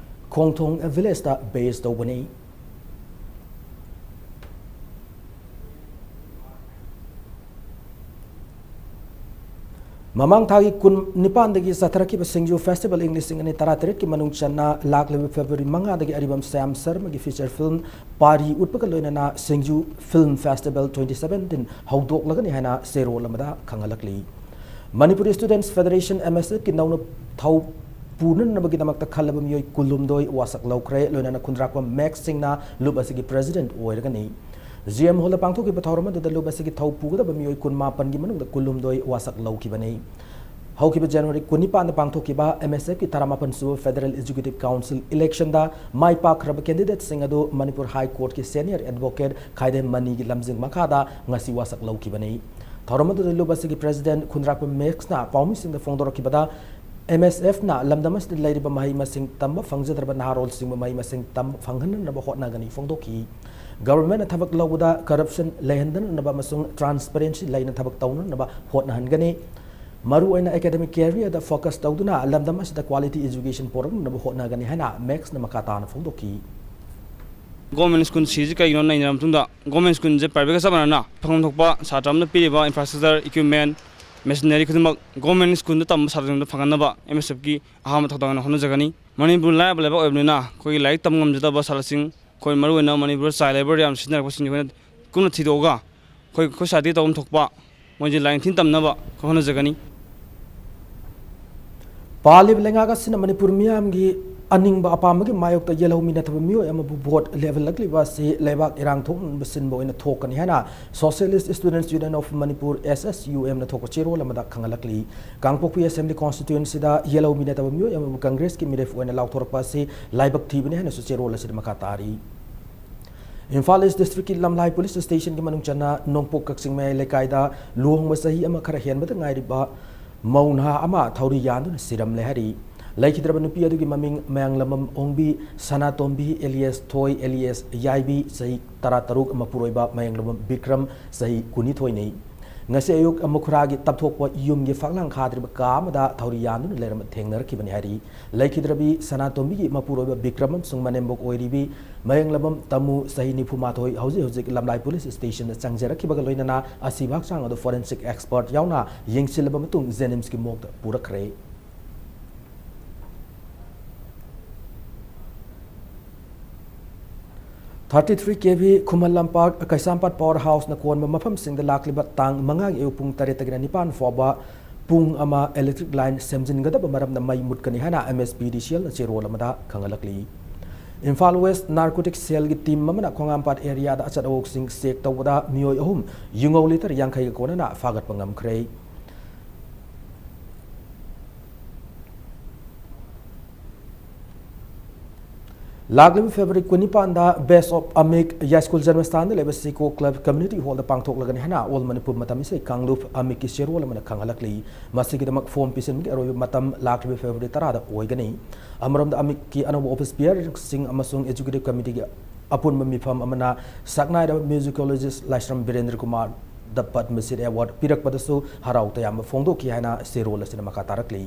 ꯈꯣꯡꯊꯣꯡ villageꯇ base ꯇꯧꯕꯅꯤ꯫ ꯃꯃꯥꯡ ꯊꯥꯒꯤ ꯀꯨꯟ ꯅꯤꯄꯥꯟꯗꯒꯤ ꯆꯠꯊꯔꯛꯈꯤꯕ ꯁꯤꯡꯖꯨ festival ꯏꯪ ꯂꯤꯁꯤꯡ ꯑꯅꯤ ꯇꯔꯥꯇꯔꯦꯠꯀꯤ ꯃꯅꯨꯡ ꯆꯟꯅ ꯂꯥꯛꯂꯤꯕ February ꯃꯉꯥꯗꯒꯤ ꯑꯔꯤꯕꯝ ꯁ꯭ꯌꯥꯝ ꯁꯔꯃꯒꯤ feature film ꯄꯥꯔꯤ ꯎꯠꯄꯒ ꯂꯣꯏꯅꯅ ꯁꯤꯡꯖꯨ film festival twenty seventeen ꯍꯧꯗꯣꯛꯂꯒꯅꯤ ꯍꯥꯏꯅ ꯆꯦꯔꯣꯜ ꯑꯃꯗ ꯈꯪꯍꯜꯂꯛꯂꯤ꯫ Manipuri Students Federation, M S F ꯀꯤ ꯅꯧꯅ ꯊꯧ ꯄꯨꯅꯅꯕꯒꯤꯗꯃꯛꯇ ꯈꯜꯂꯕ ꯃꯤꯑꯣꯏ ꯀꯨꯟꯍꯨꯝꯗꯣꯏ ꯋꯥꯁꯛ ꯂꯧꯈ꯭ꯔꯦ, ꯂꯣꯏꯅꯅ ꯈꯨꯟꯗ꯭ꯔꯥꯛꯄꯝ ꯃꯦꯛꯁꯤꯡꯅ ꯂꯨꯞ ꯑꯁꯤꯒꯤ president ꯑꯣꯏꯔꯒꯅꯤ꯫ G M Hallꯗ ꯄꯥꯡꯊꯣꯛꯈꯤꯕ ꯊꯧꯔꯝ ꯑꯗꯨꯗ ꯂꯨꯞ ꯑꯁꯤꯒꯤ ꯊꯧ ꯄꯨꯒꯗꯕ ꯃꯤꯑꯣꯏ ꯀꯨꯟꯃꯥꯄꯟꯒꯤ ꯃꯅꯨꯡꯗ ꯀꯨꯟꯍꯨꯝꯗꯣꯏ ꯋꯥꯁꯛ ꯂꯧꯈꯤꯕꯅꯤ꯫ ꯍꯧꯈꯤꯕ January ꯀꯨꯟꯅꯤꯄꯥꯟꯗ ꯄꯥꯡꯊꯣꯛꯈꯤꯕ M S F ꯀꯤ ꯇꯔꯥꯃꯥꯄꯟ ꯁꯨꯕ Federal Executive Council electionꯗ ꯃꯥꯏ ꯄꯥꯛꯈ꯭ꯔꯕ candidateꯁꯤꯡ ꯑꯗꯨ Manipur High Courtꯀꯤ senior advocate ꯈꯥꯏꯗꯦꯝ ꯃꯅꯤꯒꯤ ꯂꯝꯖꯤꯡ ꯃꯈꯥꯗ ꯉꯁꯤ ꯋꯥꯁꯛ ꯂꯧꯈꯤꯕꯅꯤ꯫ ꯊꯧꯔꯝ ꯑꯗꯨꯗ ꯂꯨꯞ ꯑꯁꯤꯒꯤ president ꯈꯨꯟꯗ꯭ꯔꯥꯛꯄꯝ ꯃꯦꯛꯁꯅ ꯄꯥꯎꯃꯤꯁꯤꯡꯗ ꯐꯣꯡꯗꯣꯔꯛꯈꯤꯕꯗ, ꯑꯦꯝ ꯑꯦꯁ ꯑꯦꯐꯅ ꯂꯝꯗꯝ ꯑꯁꯤꯗ ꯂꯩꯔꯤꯕ ꯃꯍꯩ ꯃꯁꯤꯡ ꯇꯝꯕ ꯐꯪꯖꯗ꯭ꯔꯕ ꯅꯍꯥꯔꯣꯜꯁꯤꯡꯕꯨ ꯃꯍꯩ ꯃꯁꯤꯡ ꯇꯝꯕ ꯐꯪꯍꯟꯅꯅꯕ ꯍꯣꯠꯅꯒꯅꯤ ꯐꯣꯡꯗꯣꯛꯈꯤ꯫ ꯒꯚꯔꯟꯃꯦꯟꯠꯅ ꯊꯕꯛ ꯂꯧꯕꯗ ꯀꯔꯞꯁꯟ ꯂꯩꯍꯟꯗꯅꯕ ꯑꯃꯁꯨꯡ ꯇ꯭ꯔꯥꯟꯁꯄꯔꯦꯟꯁꯤ ꯂꯩꯅ ꯊꯕꯛ ꯇꯧꯅꯅꯕ ꯍꯣꯠꯅꯍꯟꯒꯅꯤ꯫ ꯃꯔꯨꯑꯣꯏꯅ ꯑꯦꯀꯥꯗꯃꯤꯛ ꯀꯦꯔꯤꯌꯔꯗ ꯐꯣꯀꯁ ꯇꯧꯗꯨꯅ ꯂꯝꯗꯝ ꯑꯁꯤꯗ ꯀ꯭ꯋꯥꯂꯤꯇꯤ ꯑꯦꯖꯨꯀꯦꯁꯟ ꯄꯨꯔꯛꯅꯕ ꯍꯣꯠꯅꯒꯅꯤ ꯍꯥꯏꯅ ꯃꯦꯛꯁꯅ ꯃꯈꯥ ꯇꯥꯅ ꯐꯣꯡꯗꯣꯛꯈꯤ꯫ ꯒꯣꯔꯃꯦꯟ ꯁ꯭ꯀꯨꯜ ꯁꯤꯁꯤ ꯀꯩꯒꯤꯅꯣ ꯅꯩꯅꯔꯕ ꯃꯇꯨꯡꯗ, ꯒꯣꯔꯃꯦꯟ ꯁ꯭ꯀꯨꯜꯁꯦ ꯄ꯭ꯔꯥꯏꯚꯦꯠꯀ ꯆꯞ ꯃꯥꯟꯅꯅ ꯐꯪꯐꯝ ꯊꯣꯛꯄ ꯁꯥꯇ꯭ꯔ ꯑꯃꯅ ꯄꯤꯔꯤꯕ ꯏꯟꯐ꯭ꯔꯥꯁ꯭ꯇ꯭ꯔꯛꯆꯔ, ꯏꯀ꯭ꯋꯤꯞꯃꯦꯟ, ꯃꯦꯁꯤꯅꯔꯤ ꯈꯨꯗꯤꯡꯃꯛ ꯒꯣꯔꯃꯦꯟ ꯁ꯭ꯀꯨꯜꯗ ꯇꯝꯕ ꯁꯥꯇ꯭ꯔꯁꯤꯡꯗ ꯐꯪꯍꯟꯅꯕ ꯑꯦꯝ ꯑꯦꯁ ꯑꯦꯐꯀꯤ ꯑꯍꯥꯟꯕ ꯊꯧꯗꯥꯡ ꯑꯣꯏꯅ ꯍꯣꯠꯅꯖꯒꯅꯤ꯫ ꯃꯅꯤꯄꯨꯔ ꯂꯥꯏꯔꯕ ꯂꯩꯕꯥꯛ ꯑꯣꯏꯕꯅꯤꯅ ꯑꯩꯈꯣꯏꯒꯤ ꯂꯥꯏꯔꯤꯛ ꯇꯝꯕ ꯉꯝꯖꯗꯕ ꯁꯥꯇ꯭ꯔꯁꯤꯡ, ꯑꯩꯈꯣꯏ ꯃꯔꯨꯑꯣꯏꯅ ꯃꯅꯤꯄꯨꯔꯗ ꯆꯥꯏꯜ ꯂꯦꯕꯔ ꯌꯥꯝ ꯁꯤꯖꯤꯟꯅꯔꯛꯄꯁꯤꯡꯁꯦ ꯑꯩꯈꯣꯏꯅ ꯀꯨꯞꯅ ꯊꯤꯗꯣꯛꯑꯒ ꯑꯩꯈꯣꯏ, ꯑꯩꯈꯣꯏ ꯁꯥꯏꯠꯇꯒꯤ ꯇꯧꯐꯝ ꯊꯣꯛꯄ ꯃꯣꯏꯁꯦ ꯂꯥꯏꯔꯤꯛ ꯅꯤꯡꯊꯤꯅ ꯇꯝꯅꯕ ꯑꯩꯈꯣꯏ ꯍꯣꯠꯅꯖꯒꯅꯤ꯫ ꯄꯥꯜꯂꯤꯕ ꯂꯩꯉꯥꯛ ꯑꯁꯤꯅ ꯃꯅꯤꯄꯨꯔ ꯃꯤꯌꯥꯝꯒꯤ ꯑꯅꯤꯡꯕ ꯑꯄꯥꯝꯕꯒꯤ ꯃꯥꯌꯣꯛꯇ ꯌꯦꯜꯍꯧꯃꯤ ꯅꯠꯇꯕ ꯃꯤꯑꯣꯏ ꯑꯃꯕꯨ ꯚꯣꯠ ꯂꯦꯞꯍꯜꯂꯛꯂꯤꯕ ꯑꯁꯤ ꯂꯩꯕꯥꯛ ꯏꯔꯥꯡ ꯊꯣꯛꯍꯟꯕ ꯁꯤꯟꯕ ꯑꯣꯏꯅ ꯊꯣꯛꯀꯅꯤ ꯍꯥꯏꯅ Socialist Students Union of Manipur, S S U M ꯅ ꯊꯣꯛꯄ ꯆꯦꯔꯣꯜ ꯑꯃꯗ ꯈꯪꯍꯜꯂꯛꯂꯤ꯫ ꯀꯥꯡꯄꯣꯛꯄꯤ ꯑꯦꯁꯦꯝꯕ꯭ꯂꯤ ꯀꯣꯟꯁꯇꯤꯇ꯭ꯋꯦꯟꯁꯤꯗ ꯌꯦꯜꯍꯧꯃꯤ ꯅꯠꯇꯕ ꯃꯤꯑꯣꯏ ꯑꯃꯕꯨ ꯀꯪꯒ꯭ꯔꯦꯁꯀꯤ ꯃꯤꯔꯦꯞ ꯑꯣꯏꯅ ꯂꯥꯎꯊꯣꯔꯛꯄ ꯑꯁꯤ ꯂꯥꯏꯕꯛ ꯊꯤꯕꯅꯤ ꯍꯥꯏꯅꯁꯨ ꯆꯦꯔꯣꯜ ꯑꯁꯤꯗ ꯃꯈꯥ ꯇꯥꯔꯤ꯫ ꯏꯝꯐꯥꯜ ꯏꯁ ꯗꯤꯁꯇ꯭ꯔꯤꯛꯀꯤ ꯂꯝꯂꯥꯏ ꯄꯨꯂꯤꯁ ꯁ꯭ꯇꯦꯁꯟꯒꯤ ꯃꯅꯨꯡ ꯆꯟꯅ ꯅꯣꯡꯄꯣꯛ ꯀꯛꯆꯤꯡ ꯃꯌꯥꯏ ꯂꯩꯀꯥꯏꯗ ꯂꯨꯍꯣꯡꯕ ꯆꯍꯤ ꯑꯃ ꯈꯔ ꯍꯦꯟꯕꯗ ꯉꯥꯏꯔꯤꯕ ꯃꯧ ꯅꯍꯥ ꯑꯃ ꯊꯧꯔꯤ ꯌꯥꯟꯗꯨꯅ ꯁꯤꯔꯝꯂꯦ ꯍꯥꯏꯔꯤ꯫ ꯂꯩꯈꯤꯗ꯭ꯔꯕ ꯅꯨꯄꯤ ꯑꯗꯨꯒꯤ ꯃꯃꯤꯡ ꯃꯌꯥꯡꯂꯝꯕꯝ ꯑꯣꯡꯕꯤ ꯁꯅꯥꯇꯣꯝꯕꯤ ꯑꯦꯂꯤꯌꯥꯁ ꯊꯣꯏ ꯑꯦꯂꯤꯌꯥꯁ ꯌꯥꯏꯕꯤ, ꯆꯍꯤ ꯇꯔꯥꯇꯔꯨꯛ, ꯃꯄꯨꯔꯣꯏꯕ ꯃꯌꯥꯡꯂꯝꯕꯝ ꯕꯤꯀ꯭ꯔꯝ, ꯆꯍꯤ ꯀꯨꯟꯅꯤꯊꯣꯏꯅꯤ꯫ ꯉꯁꯤ ꯑꯌꯨꯛ ꯃꯈꯨꯔꯥꯒꯤ ꯇꯞꯊꯣꯛꯄ ꯌꯨꯝꯒꯤ ꯐꯛꯂꯥꯡ ꯈꯥꯗ꯭ꯔꯤꯕ ꯀꯥ ꯑꯃꯗ ꯊꯧꯔꯤ ꯌꯥꯟꯗꯨꯅ ꯂꯩꯔꯝꯕ ꯊꯦꯡꯅꯔꯛꯈꯤꯕꯅꯤ ꯍꯥꯏꯔꯤ꯫ ꯂꯩꯈꯤꯗ꯭ꯔꯕꯤ ꯁꯅꯥꯇꯣꯝꯕꯤꯒꯤ ꯃꯄꯨꯔꯣꯏꯕ ꯕꯤꯀ꯭ꯔꯝ ꯑꯃꯁꯨꯡ ꯃꯅꯦꯝꯕꯣꯛ ꯑꯣꯏꯔꯤꯕꯤ ꯃꯌꯥꯡꯂꯝꯕꯝ ꯇꯃꯨ, ꯆꯍꯤ ꯅꯤꯐꯨ ꯃꯥꯊꯣꯏ, ꯍꯧꯖꯤꯛ ꯍꯧꯖꯤꯛ ꯂꯝꯂꯥꯏ ꯄꯨꯂꯤꯁ ꯁ꯭ꯇꯦꯁꯟꯗ ꯆꯪꯖꯔꯛꯈꯤꯕꯒ ꯂꯣꯏꯅꯅ ꯑꯁꯤꯕ ꯍꯛꯆꯥꯡ ꯑꯗꯨ ꯐꯣꯔꯦꯟꯁꯤꯛ ꯑꯦꯛꯁꯄꯔꯠ ꯌꯥꯎꯅ ꯌꯦꯡꯁꯤꯜꯂꯕ ꯃꯇꯨꯡ ꯖꯦꯅꯤꯝꯁꯀꯤ ꯃꯣꯔꯒꯇ ꯄꯨꯔꯛꯈ꯭ꯔꯦ꯫ Thirty three K V Khuman Lampak ꯀꯩꯁꯥꯝꯄꯥꯠ ꯄꯥꯋꯔ ꯍꯥꯎꯁꯅ ꯀꯣꯟꯕ ꯃꯐꯝꯁꯤꯡꯗ ꯂꯥꯛꯂꯤꯕ ꯇꯥꯡ ꯃꯉꯥꯒꯤ ꯑꯌꯨꯛ ꯄꯨꯡ ꯇꯔꯦꯠꯇꯒꯤꯅ ꯅꯤꯄꯥꯟ ꯐꯥꯎꯕ ꯄꯨꯡ ꯑꯃ ꯏꯂꯦꯛꯇ꯭ꯔꯤꯛ ꯂꯥꯏꯟ ꯁꯦꯝꯖꯤꯟꯒꯗꯕ ꯃꯔꯝꯅ ꯃꯩ ꯃꯨꯠꯀꯅꯤ ꯍꯥꯏꯅ M S P D C L ꯅ ꯆꯦꯔꯣꯜ ꯑꯃꯗ ꯈꯪꯍꯜꯂꯛꯂꯤ꯫ ꯏꯝꯐꯥꯜ ꯋꯦꯁ ꯅꯥꯔꯀꯣꯇꯤꯛ ꯁꯦꯜꯒꯤ ꯇꯤꯝ ꯑꯃꯅ ꯈꯣꯡꯉꯥꯝꯄꯥꯠ ꯑꯦꯔꯤꯌꯥꯗ ꯑꯆꯠ ꯑꯋꯣꯛꯁꯤꯡ ꯆꯦꯛ ꯇꯧꯕꯗ ꯃꯤꯑꯣꯏ ꯑꯍꯨꯝ ꯌꯨꯉꯧ ꯂꯤꯇꯔ ꯌꯥꯡꯈꯩꯒ ꯀꯣꯟꯅꯅ ꯐꯥꯒꯠꯄ ꯉꯝꯈ꯭ꯔꯦ꯫ ꯂꯥꯛꯂꯤꯕ ꯐꯦꯕ꯭ꯔꯨꯋꯥꯔꯤ ꯀꯨꯟꯅꯤꯄꯥꯟꯗ Best of Amik ꯌꯥꯏꯁ꯭ꯀꯨꯜ ꯖꯟꯃꯁꯊꯥꯟꯗ ꯂꯩꯕ ꯁꯤꯀꯣ ꯀ꯭ꯂꯕ ꯀꯝꯃ꯭ꯌꯨꯅꯤꯇꯤ ꯍꯣꯜꯗ ꯄꯥꯡꯊꯣꯛꯂꯒꯅꯤ ꯍꯥꯏꯅ All Manipur ꯃꯇꯝ ꯏꯁꯩ ꯀꯥꯡꯂꯨꯞ ꯑꯃꯤꯛꯀꯤ ꯆꯦꯔꯣꯜ ꯑꯃꯅ ꯈꯪꯍꯜꯂꯛꯂꯤ꯫ ꯃꯁꯤꯒꯤꯗꯃꯛ ꯐꯣꯔꯝ ꯄꯤꯁꯤꯟꯕꯒꯤ ꯑꯔꯣꯏꯕ ꯃꯇꯝ ꯂꯥꯛꯂꯤꯕ ꯐꯦꯕ꯭ꯔꯨꯋꯥꯔꯤ ꯇꯔꯥꯗ ꯑꯣꯏꯒꯅꯤ꯫ ꯑꯃꯔꯣꯝꯗ ꯑꯃꯤꯛꯀꯤ ꯑꯅꯧꯕ ꯑꯣꯐꯤꯁ ꯕꯤꯌꯔꯁꯤꯡ ꯑꯃꯁꯨꯡ ꯑꯦꯛꯖꯤꯀ꯭ꯌꯨꯇꯤꯚ ꯀꯝꯃꯤꯇꯤꯒꯤ ꯑꯄꯨꯟꯕ ꯃꯤꯐꯝ ꯑꯃꯅ ꯁꯛꯅꯥꯏꯔꯕ ꯃ꯭ꯌꯨꯖꯤꯀꯣꯂꯣꯖꯤꯁ ꯂꯥꯏꯁ꯭ꯔꯝ ꯕꯤꯔꯦꯟꯗ꯭ꯔ ꯀꯨꯃꯥꯔꯗ ꯄꯗꯃꯁ꯭ꯔꯤ ꯑꯦꯋꯥꯔꯗ ꯄꯤꯔꯛꯄꯗꯁꯨ ꯍꯔꯥꯎ ꯇꯌꯥꯝꯕ ꯐꯣꯡꯗꯣꯛꯈꯤ ꯍꯥꯏꯅ ꯆꯦꯔꯣꯜ ꯑꯁꯤꯅ ꯃꯈꯥ ꯇꯥꯔꯛꯂꯤ꯫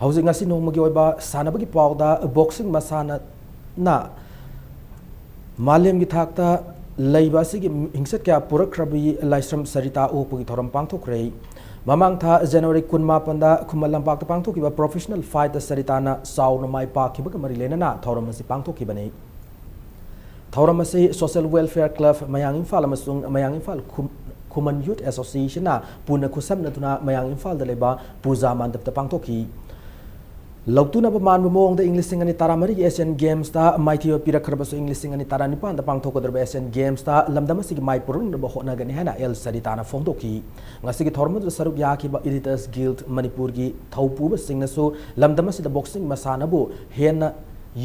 ꯍꯧꯖꯤꯛ ꯉꯁꯤ ꯅꯣꯡꯃꯒꯤ ꯑꯣꯏꯕ ꯁꯥꯟꯅꯕꯒꯤ ꯄꯥꯎꯗ, ꯕꯣꯛꯁꯤꯡ ꯃꯁꯥꯟꯅꯅ ꯃꯥꯂꯦꯝꯒꯤ ꯊꯥꯛꯇ ꯂꯩꯕ ꯑꯁꯤꯒꯤ ꯍꯤꯡꯆꯠ ꯀꯌꯥ ꯄꯨꯔꯛꯈ꯭ꯔꯕꯤ ꯂꯥꯏꯁ꯭ꯔꯝ ꯁꯔꯤꯇꯥ ꯑꯣꯛꯄꯒꯤ ꯊꯧꯔꯝ ꯄꯥꯡꯊꯣꯛꯈ꯭ꯔꯦ꯫ ꯃꯃꯥꯡ ꯊꯥ ꯖꯅꯋꯥꯔꯤ ꯀꯨꯟꯃꯥꯄꯟꯗ ꯈꯨꯃꯟ ꯂꯝꯄꯥꯛꯇ ꯄꯥꯡꯊꯣꯛꯈꯤꯕ ꯄ꯭ꯔꯣꯐꯦꯁꯅꯦꯜ ꯐꯥꯏꯠꯇ ꯁꯔꯤꯇꯥꯅ ꯆꯥꯎꯅ ꯃꯥꯏ ꯄꯥꯛꯈꯤꯕꯒ ꯃꯔꯤ ꯂꯩꯅꯅ ꯊꯧꯔꯝ ꯑꯁꯤ ꯄꯥꯡꯊꯣꯛꯈꯤꯕꯅꯤ꯫ ꯊꯧꯔꯝ ꯑꯁꯤ ꯁꯣꯁꯤꯌꯦꯜ ꯋꯦꯜꯐꯤꯌꯔ ꯀ꯭ꯂꯕ ꯃꯌꯥꯡ ꯏꯝꯐꯥꯜ ꯑꯃꯁꯨꯡ ꯃꯌꯥꯡ ꯏꯝꯐꯥꯜ ꯈꯨꯝ-, ꯈꯨꯃꯟ ꯌꯨꯠ ꯑꯦꯁꯣꯁꯤꯌꯦꯁꯟꯅ ꯄꯨꯟꯅ ꯈꯨꯠꯁꯝꯅꯗꯨꯅ ꯃꯌꯥꯡ ꯏꯝꯐꯥꯜꯗ ꯂꯩꯕ ꯄꯨꯖꯥ ꯃꯥꯟꯗꯞꯇ ꯄꯥꯡꯊꯣꯛꯈꯤ꯫ ꯂꯧꯇꯨꯅꯕ ꯃꯥꯟꯕ ꯃꯑꯣꯡꯗ ꯏꯪ ꯂꯤꯁꯤꯡ ꯑꯅꯤ ꯇꯔꯥꯃꯔꯤꯒꯤ ꯑꯦꯁꯤꯌꯥꯟ ꯒꯦꯝꯁꯇ ꯃꯥꯏꯊꯤꯕ ꯄꯤꯔꯛꯈ꯭ꯔꯕꯁꯨ, ꯏꯪ ꯂꯤꯁꯤꯡ ꯑꯅꯤ ꯇꯔꯥꯅꯤꯄꯥꯟꯗ ꯄꯥꯡꯊꯣꯛꯀꯗꯧꯔꯤꯕ ꯑꯦꯁꯤꯌꯥꯟ ꯒꯦꯝꯁꯇ ꯂꯝꯗꯝ ꯑꯁꯤꯒꯤ ꯃꯥꯏ ꯄꯨꯔꯛꯅꯕ ꯍꯣꯠꯅꯒꯅꯤ ꯍꯥꯏꯅ ꯑꯦꯜ ꯁꯔꯤꯇꯥꯅ ꯐꯣꯡꯗꯣꯛꯈꯤ꯫ ꯉꯁꯤꯒꯤ ꯊꯧꯔꯝ ꯑꯗꯨꯗ ꯁꯔꯨꯛ ꯌꯥꯈꯤꯕ ꯏꯗꯤꯇꯔꯁ ꯒꯤꯜꯗ ꯃꯅꯤꯄꯨꯔꯒꯤ ꯊꯧꯄꯨꯕꯁꯤꯡꯅꯁꯨ ꯂꯝꯗꯝ ꯑꯁꯤꯗ ꯕꯣꯛꯁꯤꯡ ꯃꯁꯥꯟꯅꯕꯨ ꯍꯦꯟꯅ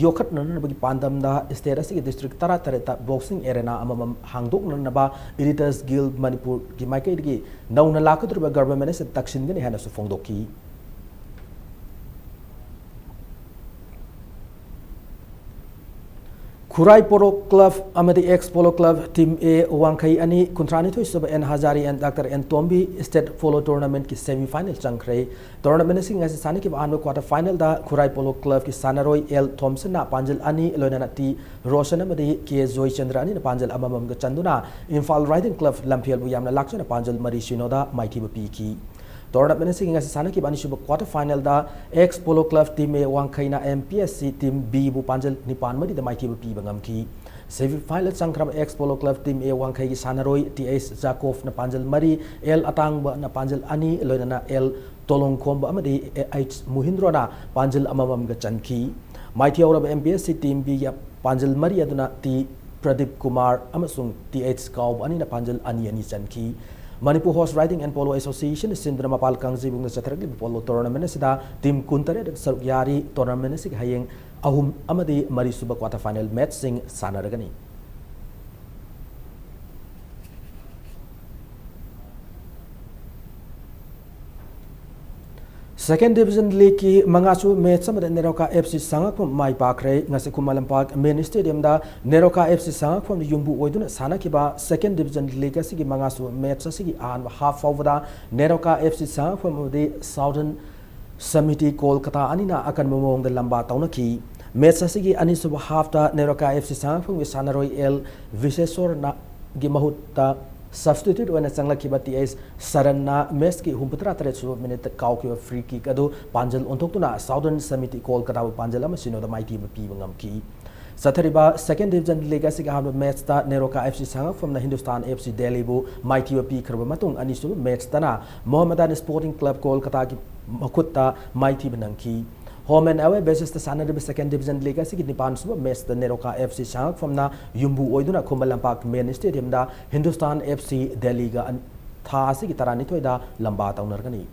ꯌꯣꯛꯈꯠꯅꯅꯕꯒꯤ ꯄꯥꯟꯗꯝꯗ ꯁ꯭ꯇꯦꯠ ꯑꯁꯤꯒꯤ ꯗꯤꯁꯇ꯭ꯔꯤꯛ ꯇꯔꯥꯇꯔꯦꯠꯇ ꯕꯣꯛꯁꯤꯡ ꯑꯦꯔꯦꯅꯥ ꯑꯃꯃꯝ ꯍꯥꯡꯗꯣꯛꯅꯅꯕ ꯏꯗꯤꯇꯔꯁ ꯒꯤꯜꯗ ꯃꯅꯤꯄꯨꯔꯒꯤ ꯃꯥꯏꯀꯩꯗꯒꯤ ꯅꯧꯅ ꯂꯥꯛꯀꯗꯧꯔꯤꯕ ꯒꯚꯔꯟꯃꯦꯟꯠ ꯑꯁꯤꯗ ꯇꯛꯁꯤꯟꯒꯅꯤ ꯍꯥꯏꯅꯁꯨ ꯐꯣꯡꯗꯣꯛꯈꯤ꯫ ꯈꯨꯔꯥꯏ ꯄꯣꯂꯣ ꯀ꯭ꯂꯕ ꯑꯃꯗꯤ X polo club team A Wangkhei ꯑꯅꯤ ꯀꯨꯟꯊ꯭ꯔꯥꯅꯤꯊꯣꯏ ꯁꯨꯕ N Hazari and doctor N Tombi state polo ꯇꯣꯔꯅꯥꯃꯦꯟꯠꯀꯤ ꯁꯦꯃꯤ ꯐꯥꯏꯅꯦꯜ ꯆꯪꯈ꯭ꯔꯦ꯫ ꯇꯣꯔꯅꯥꯃꯦꯟꯠ ꯑꯁꯤ ꯉꯁꯤ ꯁꯥꯟꯅꯈꯤꯕ ꯑꯍꯥꯟꯕ ꯀ꯭ꯋꯥꯇꯔ ꯐꯥꯏꯅꯦꯜꯗ ꯈꯨꯔꯥꯏ ꯄꯣꯂꯣ ꯀ꯭ꯂꯕꯀꯤ ꯁꯥꯟꯅꯔꯣꯏ ꯑꯦꯜ ꯊꯣꯝꯁꯟꯅ ꯄꯥꯟꯖꯜ ꯑꯅꯤ, ꯂꯣꯏꯅꯅ ꯇꯤ ꯔꯣꯁꯟ ꯑꯃꯗꯤ ꯀꯦ ꯖꯣꯏꯆꯟꯗ꯭ꯔ ꯑꯅꯤꯅ ꯄꯥꯟꯖꯜ ꯑꯃꯃꯝꯒ ꯆꯟꯗꯨꯅ ꯏꯝꯐꯥꯜ ꯔꯥꯏꯗꯤꯡ ꯀ꯭ꯂꯕ ꯂꯝꯐꯦꯜꯕꯨ ꯌꯥꯝꯅ ꯂꯥꯛꯆꯅ ꯄꯥꯟꯖꯜ ꯃꯔꯤ ꯁꯤꯅꯣꯗ ꯃꯥꯏꯊꯤꯕ ꯄꯤꯈꯤ꯫ ꯇꯣꯔꯅꯥꯃꯦꯟꯠ ꯑꯁꯤꯒꯤ ꯉꯁꯤ ꯁꯥꯟꯅꯈꯤꯕ ꯑꯅꯤꯁꯨꯕ ꯀ꯭ꯋꯥꯇꯔ ꯐꯥꯏꯅꯦꯜꯗ X polo club team A ꯋꯥꯡꯈꯩꯅ M P S C team ꯕꯤꯕꯨ ꯄꯥꯟꯖꯜ ꯅꯤꯄꯥꯟ ꯃꯔꯤꯗ ꯃꯥꯏꯊꯤꯕ ꯄꯤꯕ ꯉꯝꯈꯤ꯫ ꯁꯦꯃꯤ ꯐꯥꯏꯅꯦꯜ ꯆꯪꯈ꯭ꯔꯕ X polo club team A ꯋꯥꯡꯈꯩꯒꯤ ꯁꯥꯟꯅꯔꯣꯏ ꯇꯤ ꯑꯩꯆ ꯖꯥꯀꯣꯐꯅ ꯄꯥꯟꯖꯜ ꯃꯔꯤ, ꯑꯦꯜ ꯑꯇꯥꯡꯕꯅ ꯄꯥꯟꯖꯜ ꯑꯅꯤ, ꯂꯣꯏꯅꯅ ꯑꯦꯜ ꯇꯣꯂꯣꯡꯈꯣꯝꯕ ꯑꯃꯗꯤ H ꯃꯨꯍꯤꯟꯗ꯭ꯔꯣꯅ ꯄꯥꯟꯖꯜ ꯑꯃꯃꯝꯒ ꯆꯟꯈꯤ꯫ ꯃꯥꯏꯊꯤꯍꯧꯔꯕ M P S C team ꯕꯤꯒꯤ ꯄꯥꯟꯖꯜ ꯃꯔꯤ ꯑꯗꯨꯅ ꯇꯤ ꯄ꯭ꯔꯗꯤꯞ ꯀꯨꯃꯥꯔ ꯑꯃꯁꯨꯡ ꯇꯤ ꯑꯩꯆ ꯀꯥꯎꯕ ꯑꯅꯤꯅ ꯄꯥꯟꯖꯜ ꯑꯅꯤ ꯑꯅꯤ ꯆꯟꯈꯤ꯫ Manipur Horse Riding and Polo Association ꯁꯤꯟꯗꯨꯅ ꯃꯄꯥꯜ ꯀꯥꯡꯖꯩꯕꯨꯡꯗ ꯆꯠꯊꯔꯛꯂꯤꯕ polo tournament ꯑꯁꯤꯗ team ꯀꯨꯟꯇꯔꯦꯠ ꯁꯔꯨꯛ ꯌꯥꯔꯤ꯫ Tournament ꯑꯁꯤꯒꯤ ꯍꯌꯦꯡ ꯑꯍꯨꯝ ꯑꯃꯗꯤ ꯃꯔꯤ ꯁꯨꯕ quarter final matchꯁꯤꯡ ꯁꯥꯟꯅꯔꯒꯅꯤ꯫ Second Division Leagueꯀꯤ ꯃꯉꯥꯁꯨ match ꯑꯃꯗ ꯅꯦꯔꯣꯀꯥ F C ꯁꯉꯥꯛꯐꯝ ꯃꯥꯏ ꯄꯥꯛꯈ꯭ꯔꯦ꯫ ꯉꯁꯤ Khuman Lampak main stadiumꯗ NEROCA F C ꯁꯉꯥꯛꯐꯝꯅ ꯌꯨꯝꯕꯨ ꯑꯣꯏꯗꯨꯅ ꯁꯥꯟꯅꯈꯤꯕ Second Division League ꯑꯁꯤꯒꯤ ꯃꯉꯥꯁꯨ match ꯑꯁꯤꯒꯤ ꯑꯍꯥꯟꯕ half ꯐꯥꯎꯕꯗ ꯅꯦꯔꯣꯀꯥ F C ꯁꯉꯥꯛꯐꯝ ꯑꯃꯗꯤ Southern Samiti Kolkata ꯑꯅꯤꯅ ꯑꯀꯟꯕ ꯃꯑꯣꯡꯗ ꯂꯝꯕꯥ ꯇꯧꯅꯈꯤ꯫ Match ꯑꯁꯤꯒꯤ ꯑꯅꯤꯁꯨꯕ halfꯇ ꯅꯦꯔꯣꯀꯥ F C ꯁꯉꯥꯛꯐꯝꯒꯤ ꯁꯥꯟꯅꯔꯣꯏ ꯑꯦꯜ ꯚꯤꯁꯦꯁꯣꯔꯅꯒꯤ ꯃꯍꯨꯠꯇ substitute ꯑꯣꯏꯅ ꯆꯪꯂꯛꯈꯤꯕ ꯇꯤ ꯑꯩꯆ ꯁꯔꯟꯅ matchꯀꯤ ꯍꯨꯝꯐꯨꯇꯔꯥ ꯇꯔꯦꯠ ꯁꯨꯕ minuteꯇ ꯀꯥꯎꯈꯤꯕ free kick ꯑꯗꯨ ꯄꯥꯟꯖꯜ ꯑꯣꯟꯊꯣꯛꯇꯨꯅ Southern Samiti Kolkataꯕꯨ ꯄꯥꯟꯖꯜ ꯑꯃ ꯁꯤꯅꯣꯗ ꯃꯥꯏꯊꯤꯕ ꯄꯤꯕ ꯉꯝꯈꯤ꯫ ꯆꯠꯊꯔꯤꯕ Second Division League ꯑꯁꯤꯒꯤ ꯑꯍꯥꯟꯕ matchꯇ NEROCA F C ꯁꯉꯥꯛꯐꯝꯅ Hindustan F C Delhiꯕꯨ ꯃꯥꯏꯊꯤꯕ ꯄꯤꯈ꯭ꯔꯕ ꯃꯇꯨꯡ, ꯑꯅꯤꯁꯨꯕ matchꯇꯅ Mohammedan Sporting Club Kolkataꯒꯤ ꯃꯈꯨꯠꯇ ꯃꯥꯏꯊꯤꯕ ꯅꯪꯈꯤ꯫ Home and away basisꯇ ꯁꯥꯟꯅꯔꯤꯕ Second Division League ꯑꯁꯤꯒꯤ ꯅꯤꯄꯥꯟ ꯁꯨꯕ matchꯇ ꯅꯦꯔꯣꯀꯥ F C ꯁꯉꯥꯛꯐꯝꯅ ꯌꯨꯝꯕꯨ ꯑꯣꯏꯗꯨꯅ Khuman Lampak main stadiumꯗ Hindustan F C Delhiꯒ ꯑꯟ-, ꯊꯥ ꯑꯁꯤꯒꯤ ꯇꯔꯥꯅꯤꯊꯣꯏꯗ ꯂꯝꯕꯥ ꯇꯧꯅꯔꯒꯅꯤ꯫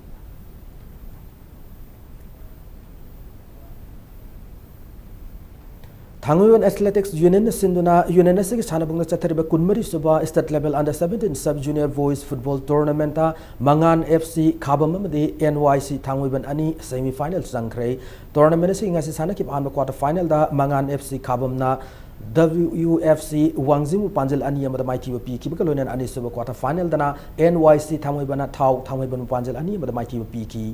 ꯊꯥꯡꯃꯩꯕꯟ Athletics Unionꯅ ꯁꯤꯟꯗꯨꯅ union ꯑꯁꯤꯒꯤ ꯁꯥꯟꯅꯕꯨꯡꯗ ꯆꯠꯊꯔꯤꯕ ꯀꯨꯟꯃꯔꯤ ꯁꯨꯕ State Level Under Seventeen Sub Junior Boys Football Tournamentꯇ ꯃꯉꯥꯟ F C ꯈꯥꯕꯝ ꯑꯃꯗꯤ N Y C ꯊꯥꯡꯃꯩꯕꯟ ꯑꯅꯤ semi final ꯆꯪꯈ꯭ꯔꯦ꯫ Tournament ꯑꯁꯤꯒꯤ ꯉꯁꯤ ꯁꯥꯟꯅꯈꯤꯕ ꯑꯍꯥꯟꯕ quarter finalꯗ ꯃꯉꯥꯟ F C ꯈꯥꯕꯝꯅ W U F C ꯋꯥꯡꯖꯤꯡꯕꯨ ꯄꯥꯟꯖꯜ ꯑꯅꯤ ꯑꯃꯗ ꯃꯥꯏꯊꯤꯕ ꯄꯤꯈꯤꯕꯒ ꯂꯣꯏꯅꯅ ꯑꯅꯤꯁꯨꯕ quarter finalꯗꯅ N Y C ꯊꯥꯡꯃꯩꯕꯟꯅ ꯊꯥꯎ ꯊꯥꯡꯃꯩꯕꯟꯕꯨ ꯄꯥꯟꯖꯜ ꯑꯅꯤ ꯑꯃꯗ ꯃꯥꯏꯊꯤꯕ ꯄꯤꯈꯤ꯫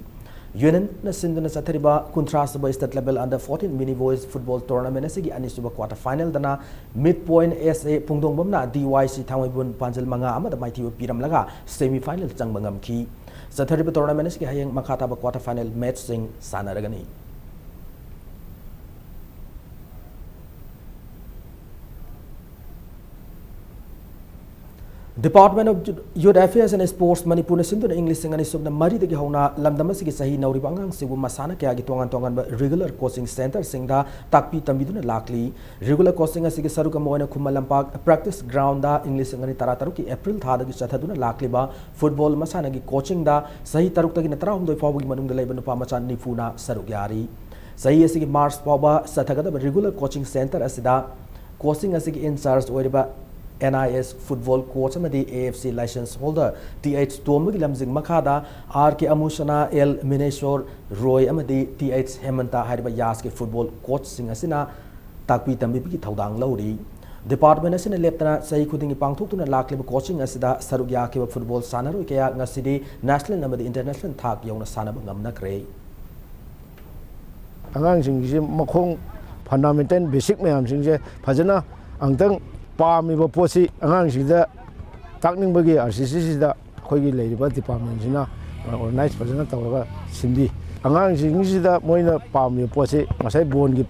Unionꯅ ꯁꯤꯟꯗꯨꯅ ꯆꯠꯊꯔꯤꯕ ꯀꯨꯟꯊ꯭ꯔꯥ ꯁꯨꯕ State Level Under Fourteen Mini Boys Football Tournament ꯑꯁꯤꯒꯤ ꯑꯅꯤꯁꯨꯕ quarter finalꯗꯅ Midpoint S A ꯄꯨꯡꯗꯣꯡꯕꯝꯅ D Y C ꯊꯥꯡꯃꯩꯕꯟ ꯄꯥꯟꯖꯜ ꯃꯉꯥ ꯑꯃꯗ ꯃꯥꯏꯊꯤꯕ ꯄꯤꯔꯝꯂꯒ semi final ꯆꯪꯕ ꯉꯝꯈꯤ꯫ ꯆꯠꯊꯔꯤꯕ tournament ꯑꯁꯤꯒꯤ ꯍꯌꯦꯡ ꯃꯈꯥ ꯇꯥꯕ quarter final matchꯁꯤꯡ ꯁꯥꯟꯅꯔꯒꯅꯤ꯫ Department of Youth Affairs and Sports ꯃꯅꯤꯄꯨꯔꯅ ꯁꯤꯟꯗꯨꯅ ꯏꯪ ꯂꯤꯁꯤꯡ ꯑꯅꯤ ꯁꯨꯞꯅ ꯃꯔꯤꯗꯒꯤ ꯍꯧꯅ ꯂꯝꯗꯝ ꯑꯁꯤꯒꯤ ꯆꯍꯤ ꯅꯧꯔꯤꯕ ꯑꯉꯥꯡꯁꯤꯡꯕꯨ ꯃꯁꯥꯟꯅ ꯀꯌꯥꯒꯤ ꯇꯣꯉꯥꯟ ꯇꯣꯉꯥꯟꯕ regular coaching centreꯁꯤꯡꯗ ꯇꯥꯛꯄꯤ ꯇꯝꯕꯤꯗꯨꯅ ꯂꯥꯛꯂꯤ꯫ Regular coaching ꯑꯁꯤꯒꯤ ꯁꯔꯨꯛ ꯑꯃ ꯑꯣꯏꯅ ꯈꯨꯃꯟ ꯂꯝꯄꯥꯛ practice groundꯗ ꯏꯪ ꯂꯤꯁꯤꯡ ꯑꯅꯤ ꯇꯔꯥꯇꯔꯨꯛꯀꯤ April ꯊꯥꯗꯒꯤ ꯆꯠꯊꯗꯨꯅ ꯂꯥꯛꯂꯤꯕ football ꯃꯁꯥꯟꯅꯒꯤ coachingꯗ ꯆꯍꯤ ꯇꯔꯨꯛꯇꯒꯤꯅ ꯇꯔꯥꯍꯨꯝꯗꯣꯏ ꯐꯥꯎꯕꯒꯤ ꯃꯅꯨꯡꯗ ꯂꯩꯕ ꯅꯨꯄꯥ ꯃꯆꯥ ꯅꯤꯐꯨꯅ ꯁꯔꯨꯛ ꯌꯥꯔꯤ꯫ ꯆꯍꯤ ꯑꯁꯤꯒꯤ March ꯐꯥꯎꯕ ꯆꯠꯊꯒꯗꯕ regular coaching centre ꯑꯁꯤꯗ coaching ꯑꯁꯤꯒꯤ in charge ꯑꯣꯏꯔꯤꯕ N I S football coach ꯑꯃꯗꯤ A F C license holder T H ꯇꯣꯝꯕꯒꯤ ꯂꯝꯖꯤꯡ ꯃꯈꯥꯗ R K ꯑꯃꯨꯁꯅꯥ, L ꯃꯤꯅꯦꯁꯣꯔ ꯔꯣꯏ ꯑꯃꯗꯤ T H ꯍꯦꯃꯟꯇ ꯍꯥꯏꯔꯤꯕ ꯌꯥꯁꯀꯤ football coachꯁꯤꯡ ꯑꯁꯤꯅ ꯇꯥꯛꯄꯤ ꯇꯝꯕꯤꯕꯒꯤ ꯊꯧꯗꯥꯡ ꯂꯧꯔꯤ꯫ Department ꯑꯁꯤꯅ ꯂꯦꯞꯇꯅ ꯆꯍꯤ ꯈꯨꯗꯤꯡꯒꯤ ꯄꯥꯡꯊꯣꯛꯇꯨꯅ ꯂꯥꯛꯂꯤꯕ coaching ꯑꯁꯤꯗ ꯁꯔꯨꯛ ꯌꯥꯈꯤꯕ football ꯁꯥꯟꯅꯔꯣꯏ ꯀꯌꯥ ꯉꯁꯤꯗꯤ national ꯑꯃꯗꯤ international ꯊꯥꯛ ꯌꯧꯅ ꯁꯥꯟꯅꯕ ꯉꯝꯅꯈ꯭ꯔꯦ꯫ ꯑꯉꯥꯡꯁꯤꯡꯁꯤ ꯃꯈꯣꯡ fundamental basic ꯃꯌꯥꯝꯁꯤꯡꯁꯦ ꯐꯖꯅ ꯑꯃꯨꯛꯇꯪ ꯄꯥꯝꯃꯤꯕ ꯄꯣꯠꯁꯤ ꯑꯉꯥꯡꯁꯤꯡꯗ ꯇꯥꯛꯅꯤꯡꯕꯒꯤ ꯑꯥꯔ ꯁꯤ ꯁꯤꯁꯤꯗ ꯑꯩꯈꯣꯏꯒꯤ ꯂꯩꯔꯤꯕ departmentꯁꯤꯅ organize ꯐꯖꯅ ꯇꯧꯔꯒ ꯁꯤꯟꯕꯤ꯫ ꯑꯉꯥꯡꯁꯤꯡꯁꯤꯗ ꯃꯣꯏꯅ ꯄꯥꯝꯃꯤꯕ ꯄꯣꯠꯁꯤ ꯉꯁꯥꯏ ballꯒꯤ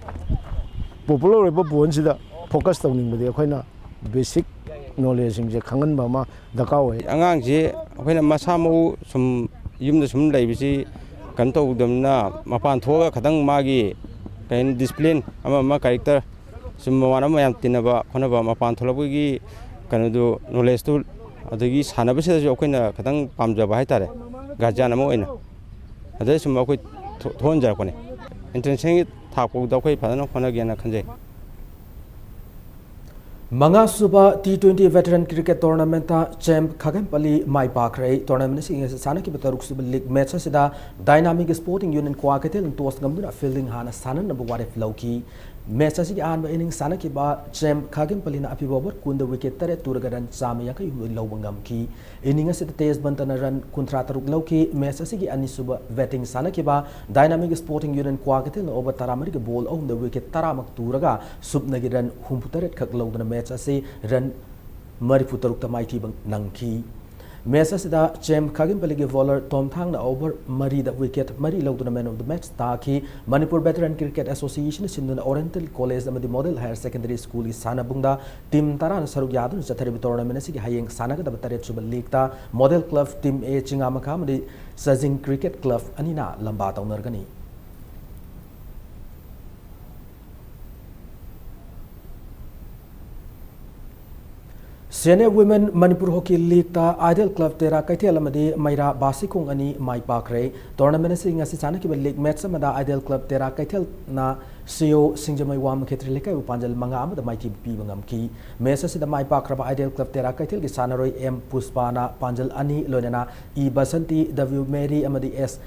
popular ꯑꯣꯏꯕ ballꯁꯤꯗ focus ꯇꯧꯅꯤꯡꯕꯗꯤ ꯑꯩꯈꯣꯏꯅ basic knowledgeꯁꯤꯡꯁꯦ ꯈꯪꯍꯟꯕ ꯑꯃ ꯗꯔꯀꯥꯔ ꯑꯣꯏ꯫ ꯑꯉꯥꯡꯁꯤ ꯑꯩꯈꯣꯏꯅ ꯃꯁꯥ ꯃꯎ ꯁꯨꯝ ꯌꯨꯝꯗ ꯁꯨꯝ ꯂꯩꯕꯁꯤ ꯀꯩꯅꯣ ꯇꯧꯗꯕꯅꯤꯅ ꯃꯄꯥꯟ ꯊꯣꯛꯑꯒ ꯈꯤꯇꯪ ꯃꯥꯒꯤ ꯀꯩ ꯍꯥꯏꯅꯤ discipline ꯑꯃ ꯑꯃ character ꯁꯨꯝ ꯃꯃꯥꯟꯅꯕ ꯃꯌꯥꯝ ꯇꯤꯟꯅꯕ ꯈꯣꯠꯅꯕ ꯃꯄꯥꯟ ꯊꯣꯛꯂꯛꯄꯒꯤ ꯀꯩꯅꯣꯗꯨ knowledgeꯇꯨ ꯑꯗꯒꯤ ꯁꯥꯟꯅꯕꯁꯤꯗꯁꯨ ꯑꯩꯈꯣꯏꯅ ꯈꯤꯇꯪ ꯄꯥꯝꯖꯕ ꯍꯥꯏꯇꯥꯔꯦ guardian ꯑꯃ ꯑꯣꯏꯅ ꯑꯗꯩ ꯁꯨꯝ ꯑꯩꯈꯣꯏ ꯊꯣꯛꯍꯟꯖꯔꯛꯄꯅꯦ꯫ Internationalꯒꯤ ꯊꯥꯛ ꯐꯥꯎꯗ ꯑꯩꯈꯣꯏ ꯐꯖꯅ ꯍꯣꯠꯅꯒꯦꯅ ꯈꯟꯖꯩ꯫ ꯃꯉꯥꯁꯨꯕ T twenty veteran cricket tournamentꯇ ꯆꯦꯝ ꯈꯥꯒꯦꯝꯄꯜꯂꯤ ꯃꯥꯏ ꯄꯥꯛꯈ꯭ꯔꯦ꯫ Tournament ꯑꯁꯤꯒꯤ ꯉꯁꯤ ꯁꯥꯟꯅꯈꯤꯕ ꯇꯔꯨꯛꯁꯨꯕ league match ꯑꯁꯤꯗ Dynamic Sporting Union ꯀ꯭ꯋꯥꯀꯩꯊꯦꯜꯅ toss ꯉꯝꯗꯨꯅ fielding ꯍꯥꯟꯅ ꯁꯥꯟꯅꯅꯕ ꯋꯥꯔꯦꯞ ꯂꯧꯈꯤ꯫ Match ꯑꯁꯤꯒꯤ ꯑꯍꯥꯟꯕ innings ꯁꯥꯟꯅꯈꯤꯕ ꯆꯦꯝ ꯈꯥꯒꯦꯝꯄꯜꯂꯤꯅ ꯑꯄꯤꯕ over ꯀꯨꯟꯗ wicket ꯇꯔꯦꯠ ꯇꯨꯔꯒ run ꯆꯥꯝꯃ ꯌꯥꯡꯈꯩ ꯍꯨꯝꯗꯣꯏ ꯂꯧꯕ ꯉꯝꯈꯤ꯫ Inning ꯑꯁꯤꯗ ꯇꯦꯖ ꯕꯟꯇꯅ run ꯀꯨꯟꯊ꯭ꯔꯥ ꯇꯔꯨꯛ ꯂꯧꯈꯤ꯫ Match ꯑꯁꯤꯒꯤ ꯑꯅꯤꯁꯨꯕ batting ꯁꯥꯟꯅꯈꯤꯕ Dynamic Sporting Union ꯀ꯭ꯋꯥꯀꯩꯊꯦꯜꯅ over ꯇꯔꯥꯃꯔꯤꯒꯤ ball ꯑꯍꯨꯝꯗ wicket ꯇꯔꯥꯃꯛ ꯇꯨꯔꯒ ꯁꯨꯞꯅꯒꯤ run ꯍꯨꯝꯐꯨ ꯇꯔꯦꯠ ꯈꯛ ꯂꯧꯗꯨꯅ match ꯑꯁꯤ run ꯃꯔꯤꯐꯨ ꯇꯔꯨꯛꯇ ꯃꯥꯏꯊꯤꯕ ꯅꯪꯈꯤ꯫ Match ꯑꯁꯤꯗ ꯆꯦꯝ ꯈꯥꯒꯤꯝꯄꯂꯤꯒꯤ bowler ꯇꯣꯝꯊꯥꯡꯅ over ꯃꯔꯤꯗ wicket ꯃꯔꯤ ꯂꯧꯗꯨꯅ man of the match ꯇꯥꯈꯤ꯫ ꯃꯅꯤꯄꯨꯔ Veteran Cricket Association ꯁꯤꯟꯗꯨꯅ Oriental College ꯑꯃꯗꯤ Model Higher Secondary School ꯒꯤ ꯁꯥꯟꯅꯕꯨꯡꯗ team ꯇꯔꯥꯅ ꯁꯔꯨꯛ ꯌꯥꯗꯨꯅ ꯆꯠꯊꯔꯤꯕ tournament ꯑꯁꯤꯒꯤ ꯍꯌꯦꯡ ꯁꯥꯟꯅꯒꯗꯕ ꯇꯔꯦꯠ ꯁꯨꯕ league ꯇ Model Club Team A ꯆꯤꯡꯉꯥꯃꯈꯥ ꯑꯃꯗꯤ ꯁꯖꯤꯡ Cricket Club ꯑꯅꯤꯅ ꯂꯝꯕꯥ ꯇꯧꯅꯔꯒꯅꯤ꯫ Senior Women Manipur Hockey League ꯇ Ideal Club ꯇꯦꯔꯥ ꯀꯩꯊꯦꯜ ꯑꯃꯗꯤ ꯃꯩꯔꯥ ꯕꯥꯁꯤꯈꯣꯡ ꯑꯅꯤ ꯃꯥꯏ ꯄꯥꯛꯈ꯭ꯔꯦ꯫ Tournament ꯑꯁꯤ ꯉꯁꯤ ꯁꯥꯟꯅꯈꯤꯕ league match ꯑꯃꯗ Ideal Club ꯇꯦꯔꯥ ꯀꯩꯊꯦꯜꯅ ꯁꯤꯑꯣ ꯁꯤꯡꯖꯃꯩ ꯋꯥꯡꯃ ꯈꯦꯇ꯭ꯔꯤ ꯂꯩꯀꯥꯏꯕꯨ ꯄꯥꯟꯖꯜ ꯃꯉꯥ ꯑꯃꯗ ꯃꯥꯏꯊꯤꯕ ꯄꯤꯕ ꯉꯝꯈꯤ꯫ Match ꯑꯁꯤꯗ ꯃꯥꯏ ꯄꯥꯛꯈ꯭ꯔꯕ Ideal Club ꯇꯦꯔꯥ ꯀꯩꯊꯦꯜꯒꯤ ꯁꯥꯟꯅꯔꯣꯏ ꯑꯦꯝ ꯄꯨꯁꯄꯥꯅ ꯄꯥꯟꯖꯜ ꯑꯅꯤ, ꯂꯣꯏꯅꯅ ꯏ ꯕꯁꯟꯇꯤ, ꯗꯕ꯭ꯂꯤꯎ ꯃꯦꯔꯤ ꯑꯃꯗꯤ ꯑꯦꯁ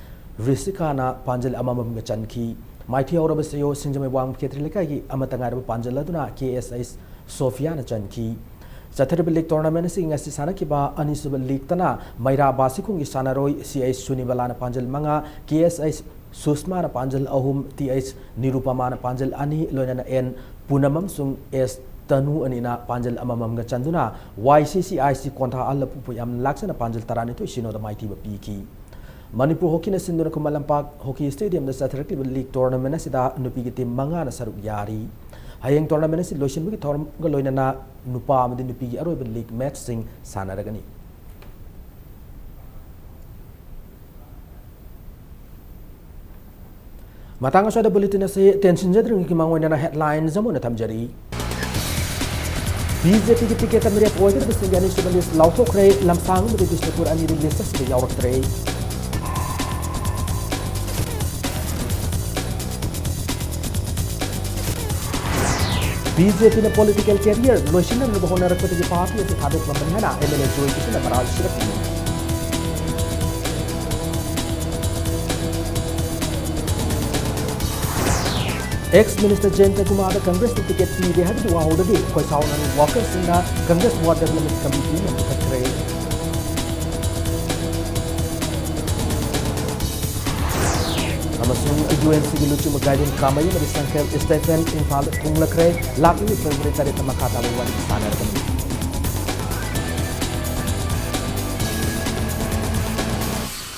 ꯔꯤꯁꯤꯀꯥꯅ ꯄꯥꯟꯖꯜ ꯑꯃꯃꯝꯒ ꯆꯟꯈꯤ꯫ ꯃꯥꯏꯊꯤꯍꯧꯔꯕ ꯁꯤꯑꯣ ꯁꯤꯡꯖꯃꯩ ꯋꯥꯡꯃ ꯈꯦꯇ꯭ꯔꯤ ꯂꯩꯀꯥꯏꯒꯤ ꯑꯃꯠꯇ ꯉꯥꯏꯔꯕ ꯄꯥꯟꯖꯜ ꯑꯗꯨꯅ ꯀꯦ ꯑꯦꯁ ꯑꯩꯆ ꯁꯣꯐꯤꯌꯥꯅ ꯆꯟꯈꯤ꯫ ꯆꯠꯊꯔꯤꯕ league tournament ꯑꯁꯤ ꯉꯁꯤ ꯁꯥꯟꯅꯈꯤꯕ ꯑꯅꯤꯁꯨꯕ league ꯇꯅ ꯃꯩꯔꯥ ꯕꯥꯁꯤꯈꯣꯡꯒꯤ ꯁꯥꯟꯅꯔꯣꯏ ꯁꯤ ꯑꯩꯆ ꯁꯨꯅꯤꯕꯂꯥꯅ ꯄꯥꯟꯖꯜ ꯃꯉꯥ, ꯀꯦ ꯑꯦꯁ ꯑꯩꯆ ꯁꯨꯁꯃꯥꯅ ꯄꯥꯟꯖꯜ ꯑꯍꯨꯝ, ꯇꯤ ꯑꯩꯆ ꯅꯤꯔꯨꯄꯃꯥꯅ ꯄꯥꯟꯖꯜ ꯑꯅꯤ, ꯂꯣꯏꯅꯅ ꯑꯦꯟ ꯄꯨꯅꯝ ꯑꯃꯁꯨꯡ ꯑꯦꯁ ꯇꯅꯨ ꯑꯅꯤꯅ ꯄꯥꯟꯖꯜ ꯑꯃꯃꯝꯒ ꯆꯟꯗꯨꯅ ꯋꯥꯏ ꯁꯤ ꯁꯤ ꯑꯥꯏ ꯁꯤ ꯀꯣꯟꯊꯥ ꯑꯜ ꯂꯄꯨꯄꯨ ꯌꯥꯝꯅ ꯂꯥꯛꯆꯅ ꯄꯥꯟꯖꯜ ꯇꯔꯥꯅꯤꯊꯣꯏ ꯁꯤꯅꯣꯗ ꯃꯥꯏꯊꯤꯕ ꯄꯤꯈꯤ꯫ ꯃꯅꯤꯄꯨꯔ ꯍꯣꯀꯤꯅ ꯁꯤꯟꯗꯨꯅ Khuman Lampak hockey ꯁ꯭ꯇꯦꯗꯤꯌꯝꯗ ꯆꯠꯊꯔꯛꯂꯤꯕ league tournament ꯑꯁꯤꯗ ꯅꯨꯄꯤꯒꯤ team ꯃꯉꯥꯅ ꯁꯔꯨꯛ ꯌꯥꯔꯤ꯫ ꯍꯌꯦꯡ tournament ꯑꯁꯤ ꯂꯣꯏꯁꯤꯟꯕꯒꯤ ꯊꯧꯔꯝꯒ ꯂꯣꯏꯅꯅ ꯅꯨꯄꯥ ꯑꯃꯗꯤ ꯅꯨꯄꯤꯒꯤ ꯑꯔꯣꯏꯕ league matchꯁꯤꯡ ꯁꯥꯟꯅꯔꯒꯅꯤ꯫ ꯃꯇꯥꯡ ꯑꯁ꯭ꯋꯥꯏꯗ bulletin ꯑꯁꯤ ꯇꯦꯟꯁꯤꯟꯖꯗ꯭ꯔꯤꯉꯩꯒꯤ ꯃꯥꯡꯑꯣꯏꯅꯅ headlines ꯑꯃ ꯑꯣꯏꯅ ꯊꯝꯖꯔꯤ꯫ ꯕꯤ ꯖꯦ ꯄꯤꯒꯤ ticketꯇ ꯃꯤꯔꯦꯞ ꯑꯣꯏꯒꯗꯕꯁꯤꯡꯒꯤ ꯑꯅꯤꯁꯨꯕ list ꯂꯥꯎꯊꯣꯛꯈ꯭ꯔꯦ꯫ ꯂꯝꯁꯥꯡ ꯑꯃꯗꯤ ꯕꯤꯁꯅꯨꯄꯨꯔ ꯑꯅꯤꯗꯤ list ꯑꯁꯤꯗ ꯌꯥꯎꯔꯛꯇ꯭ꯔꯦ꯫ ꯕꯤ ꯖꯦ ꯄꯤꯅ political career ꯂꯣꯏꯁꯤꯟꯅꯅꯕ ꯍꯣꯠꯅꯔꯛꯄꯗꯒꯤ party ꯑꯁꯤ ꯊꯥꯗꯣꯛꯂꯝꯕꯅꯤ ꯍꯥꯏꯅ ꯑꯦꯝ ꯑꯦꯜ ꯑꯦ ꯖꯣꯏ ꯀꯤꯁꯟꯅ ꯃꯔꯥꯜ ꯁꯤꯔꯛꯂꯤ꯫ Ex minister ꯖꯌꯟꯇ ꯀꯨꯃꯥꯔꯗ ꯀꯪꯒ꯭ꯔꯦꯁꯅ ticket ꯄꯤꯗꯦ ꯍꯥꯏꯕꯒꯤ ꯋꯥꯍꯧꯗꯒꯤ ꯈꯣꯏꯁꯥꯎꯅꯔꯕ workerꯁꯤꯡꯅ Congress Ward Development Committee ꯑꯃ ꯂꯤꯡꯈꯠꯈ꯭ꯔꯦ꯫ ꯑꯃꯁꯨꯡ ꯌꯨ ꯑꯦꯟ ꯁꯤꯒꯤ ꯂꯨꯆꯤꯡꯕ ꯒꯥꯏꯗꯤꯟ ꯀꯥꯃꯩ ꯑꯃꯗꯤ ꯁꯪꯀꯦꯜ ꯁ꯭ꯇꯦꯐꯦꯟ ꯏꯝꯐꯥꯜꯗ ꯊꯨꯡꯂꯈ꯭ꯔꯦ꯫ ꯂꯥꯛꯂꯤꯕ ꯐꯦꯕ꯭ꯔꯨꯋꯥꯔꯤ ꯇꯔꯦꯠꯇ ꯃꯈꯥ ꯇꯥꯕ ꯋꯥꯔꯤ ꯁꯥꯟꯅꯔꯒꯅꯤ꯫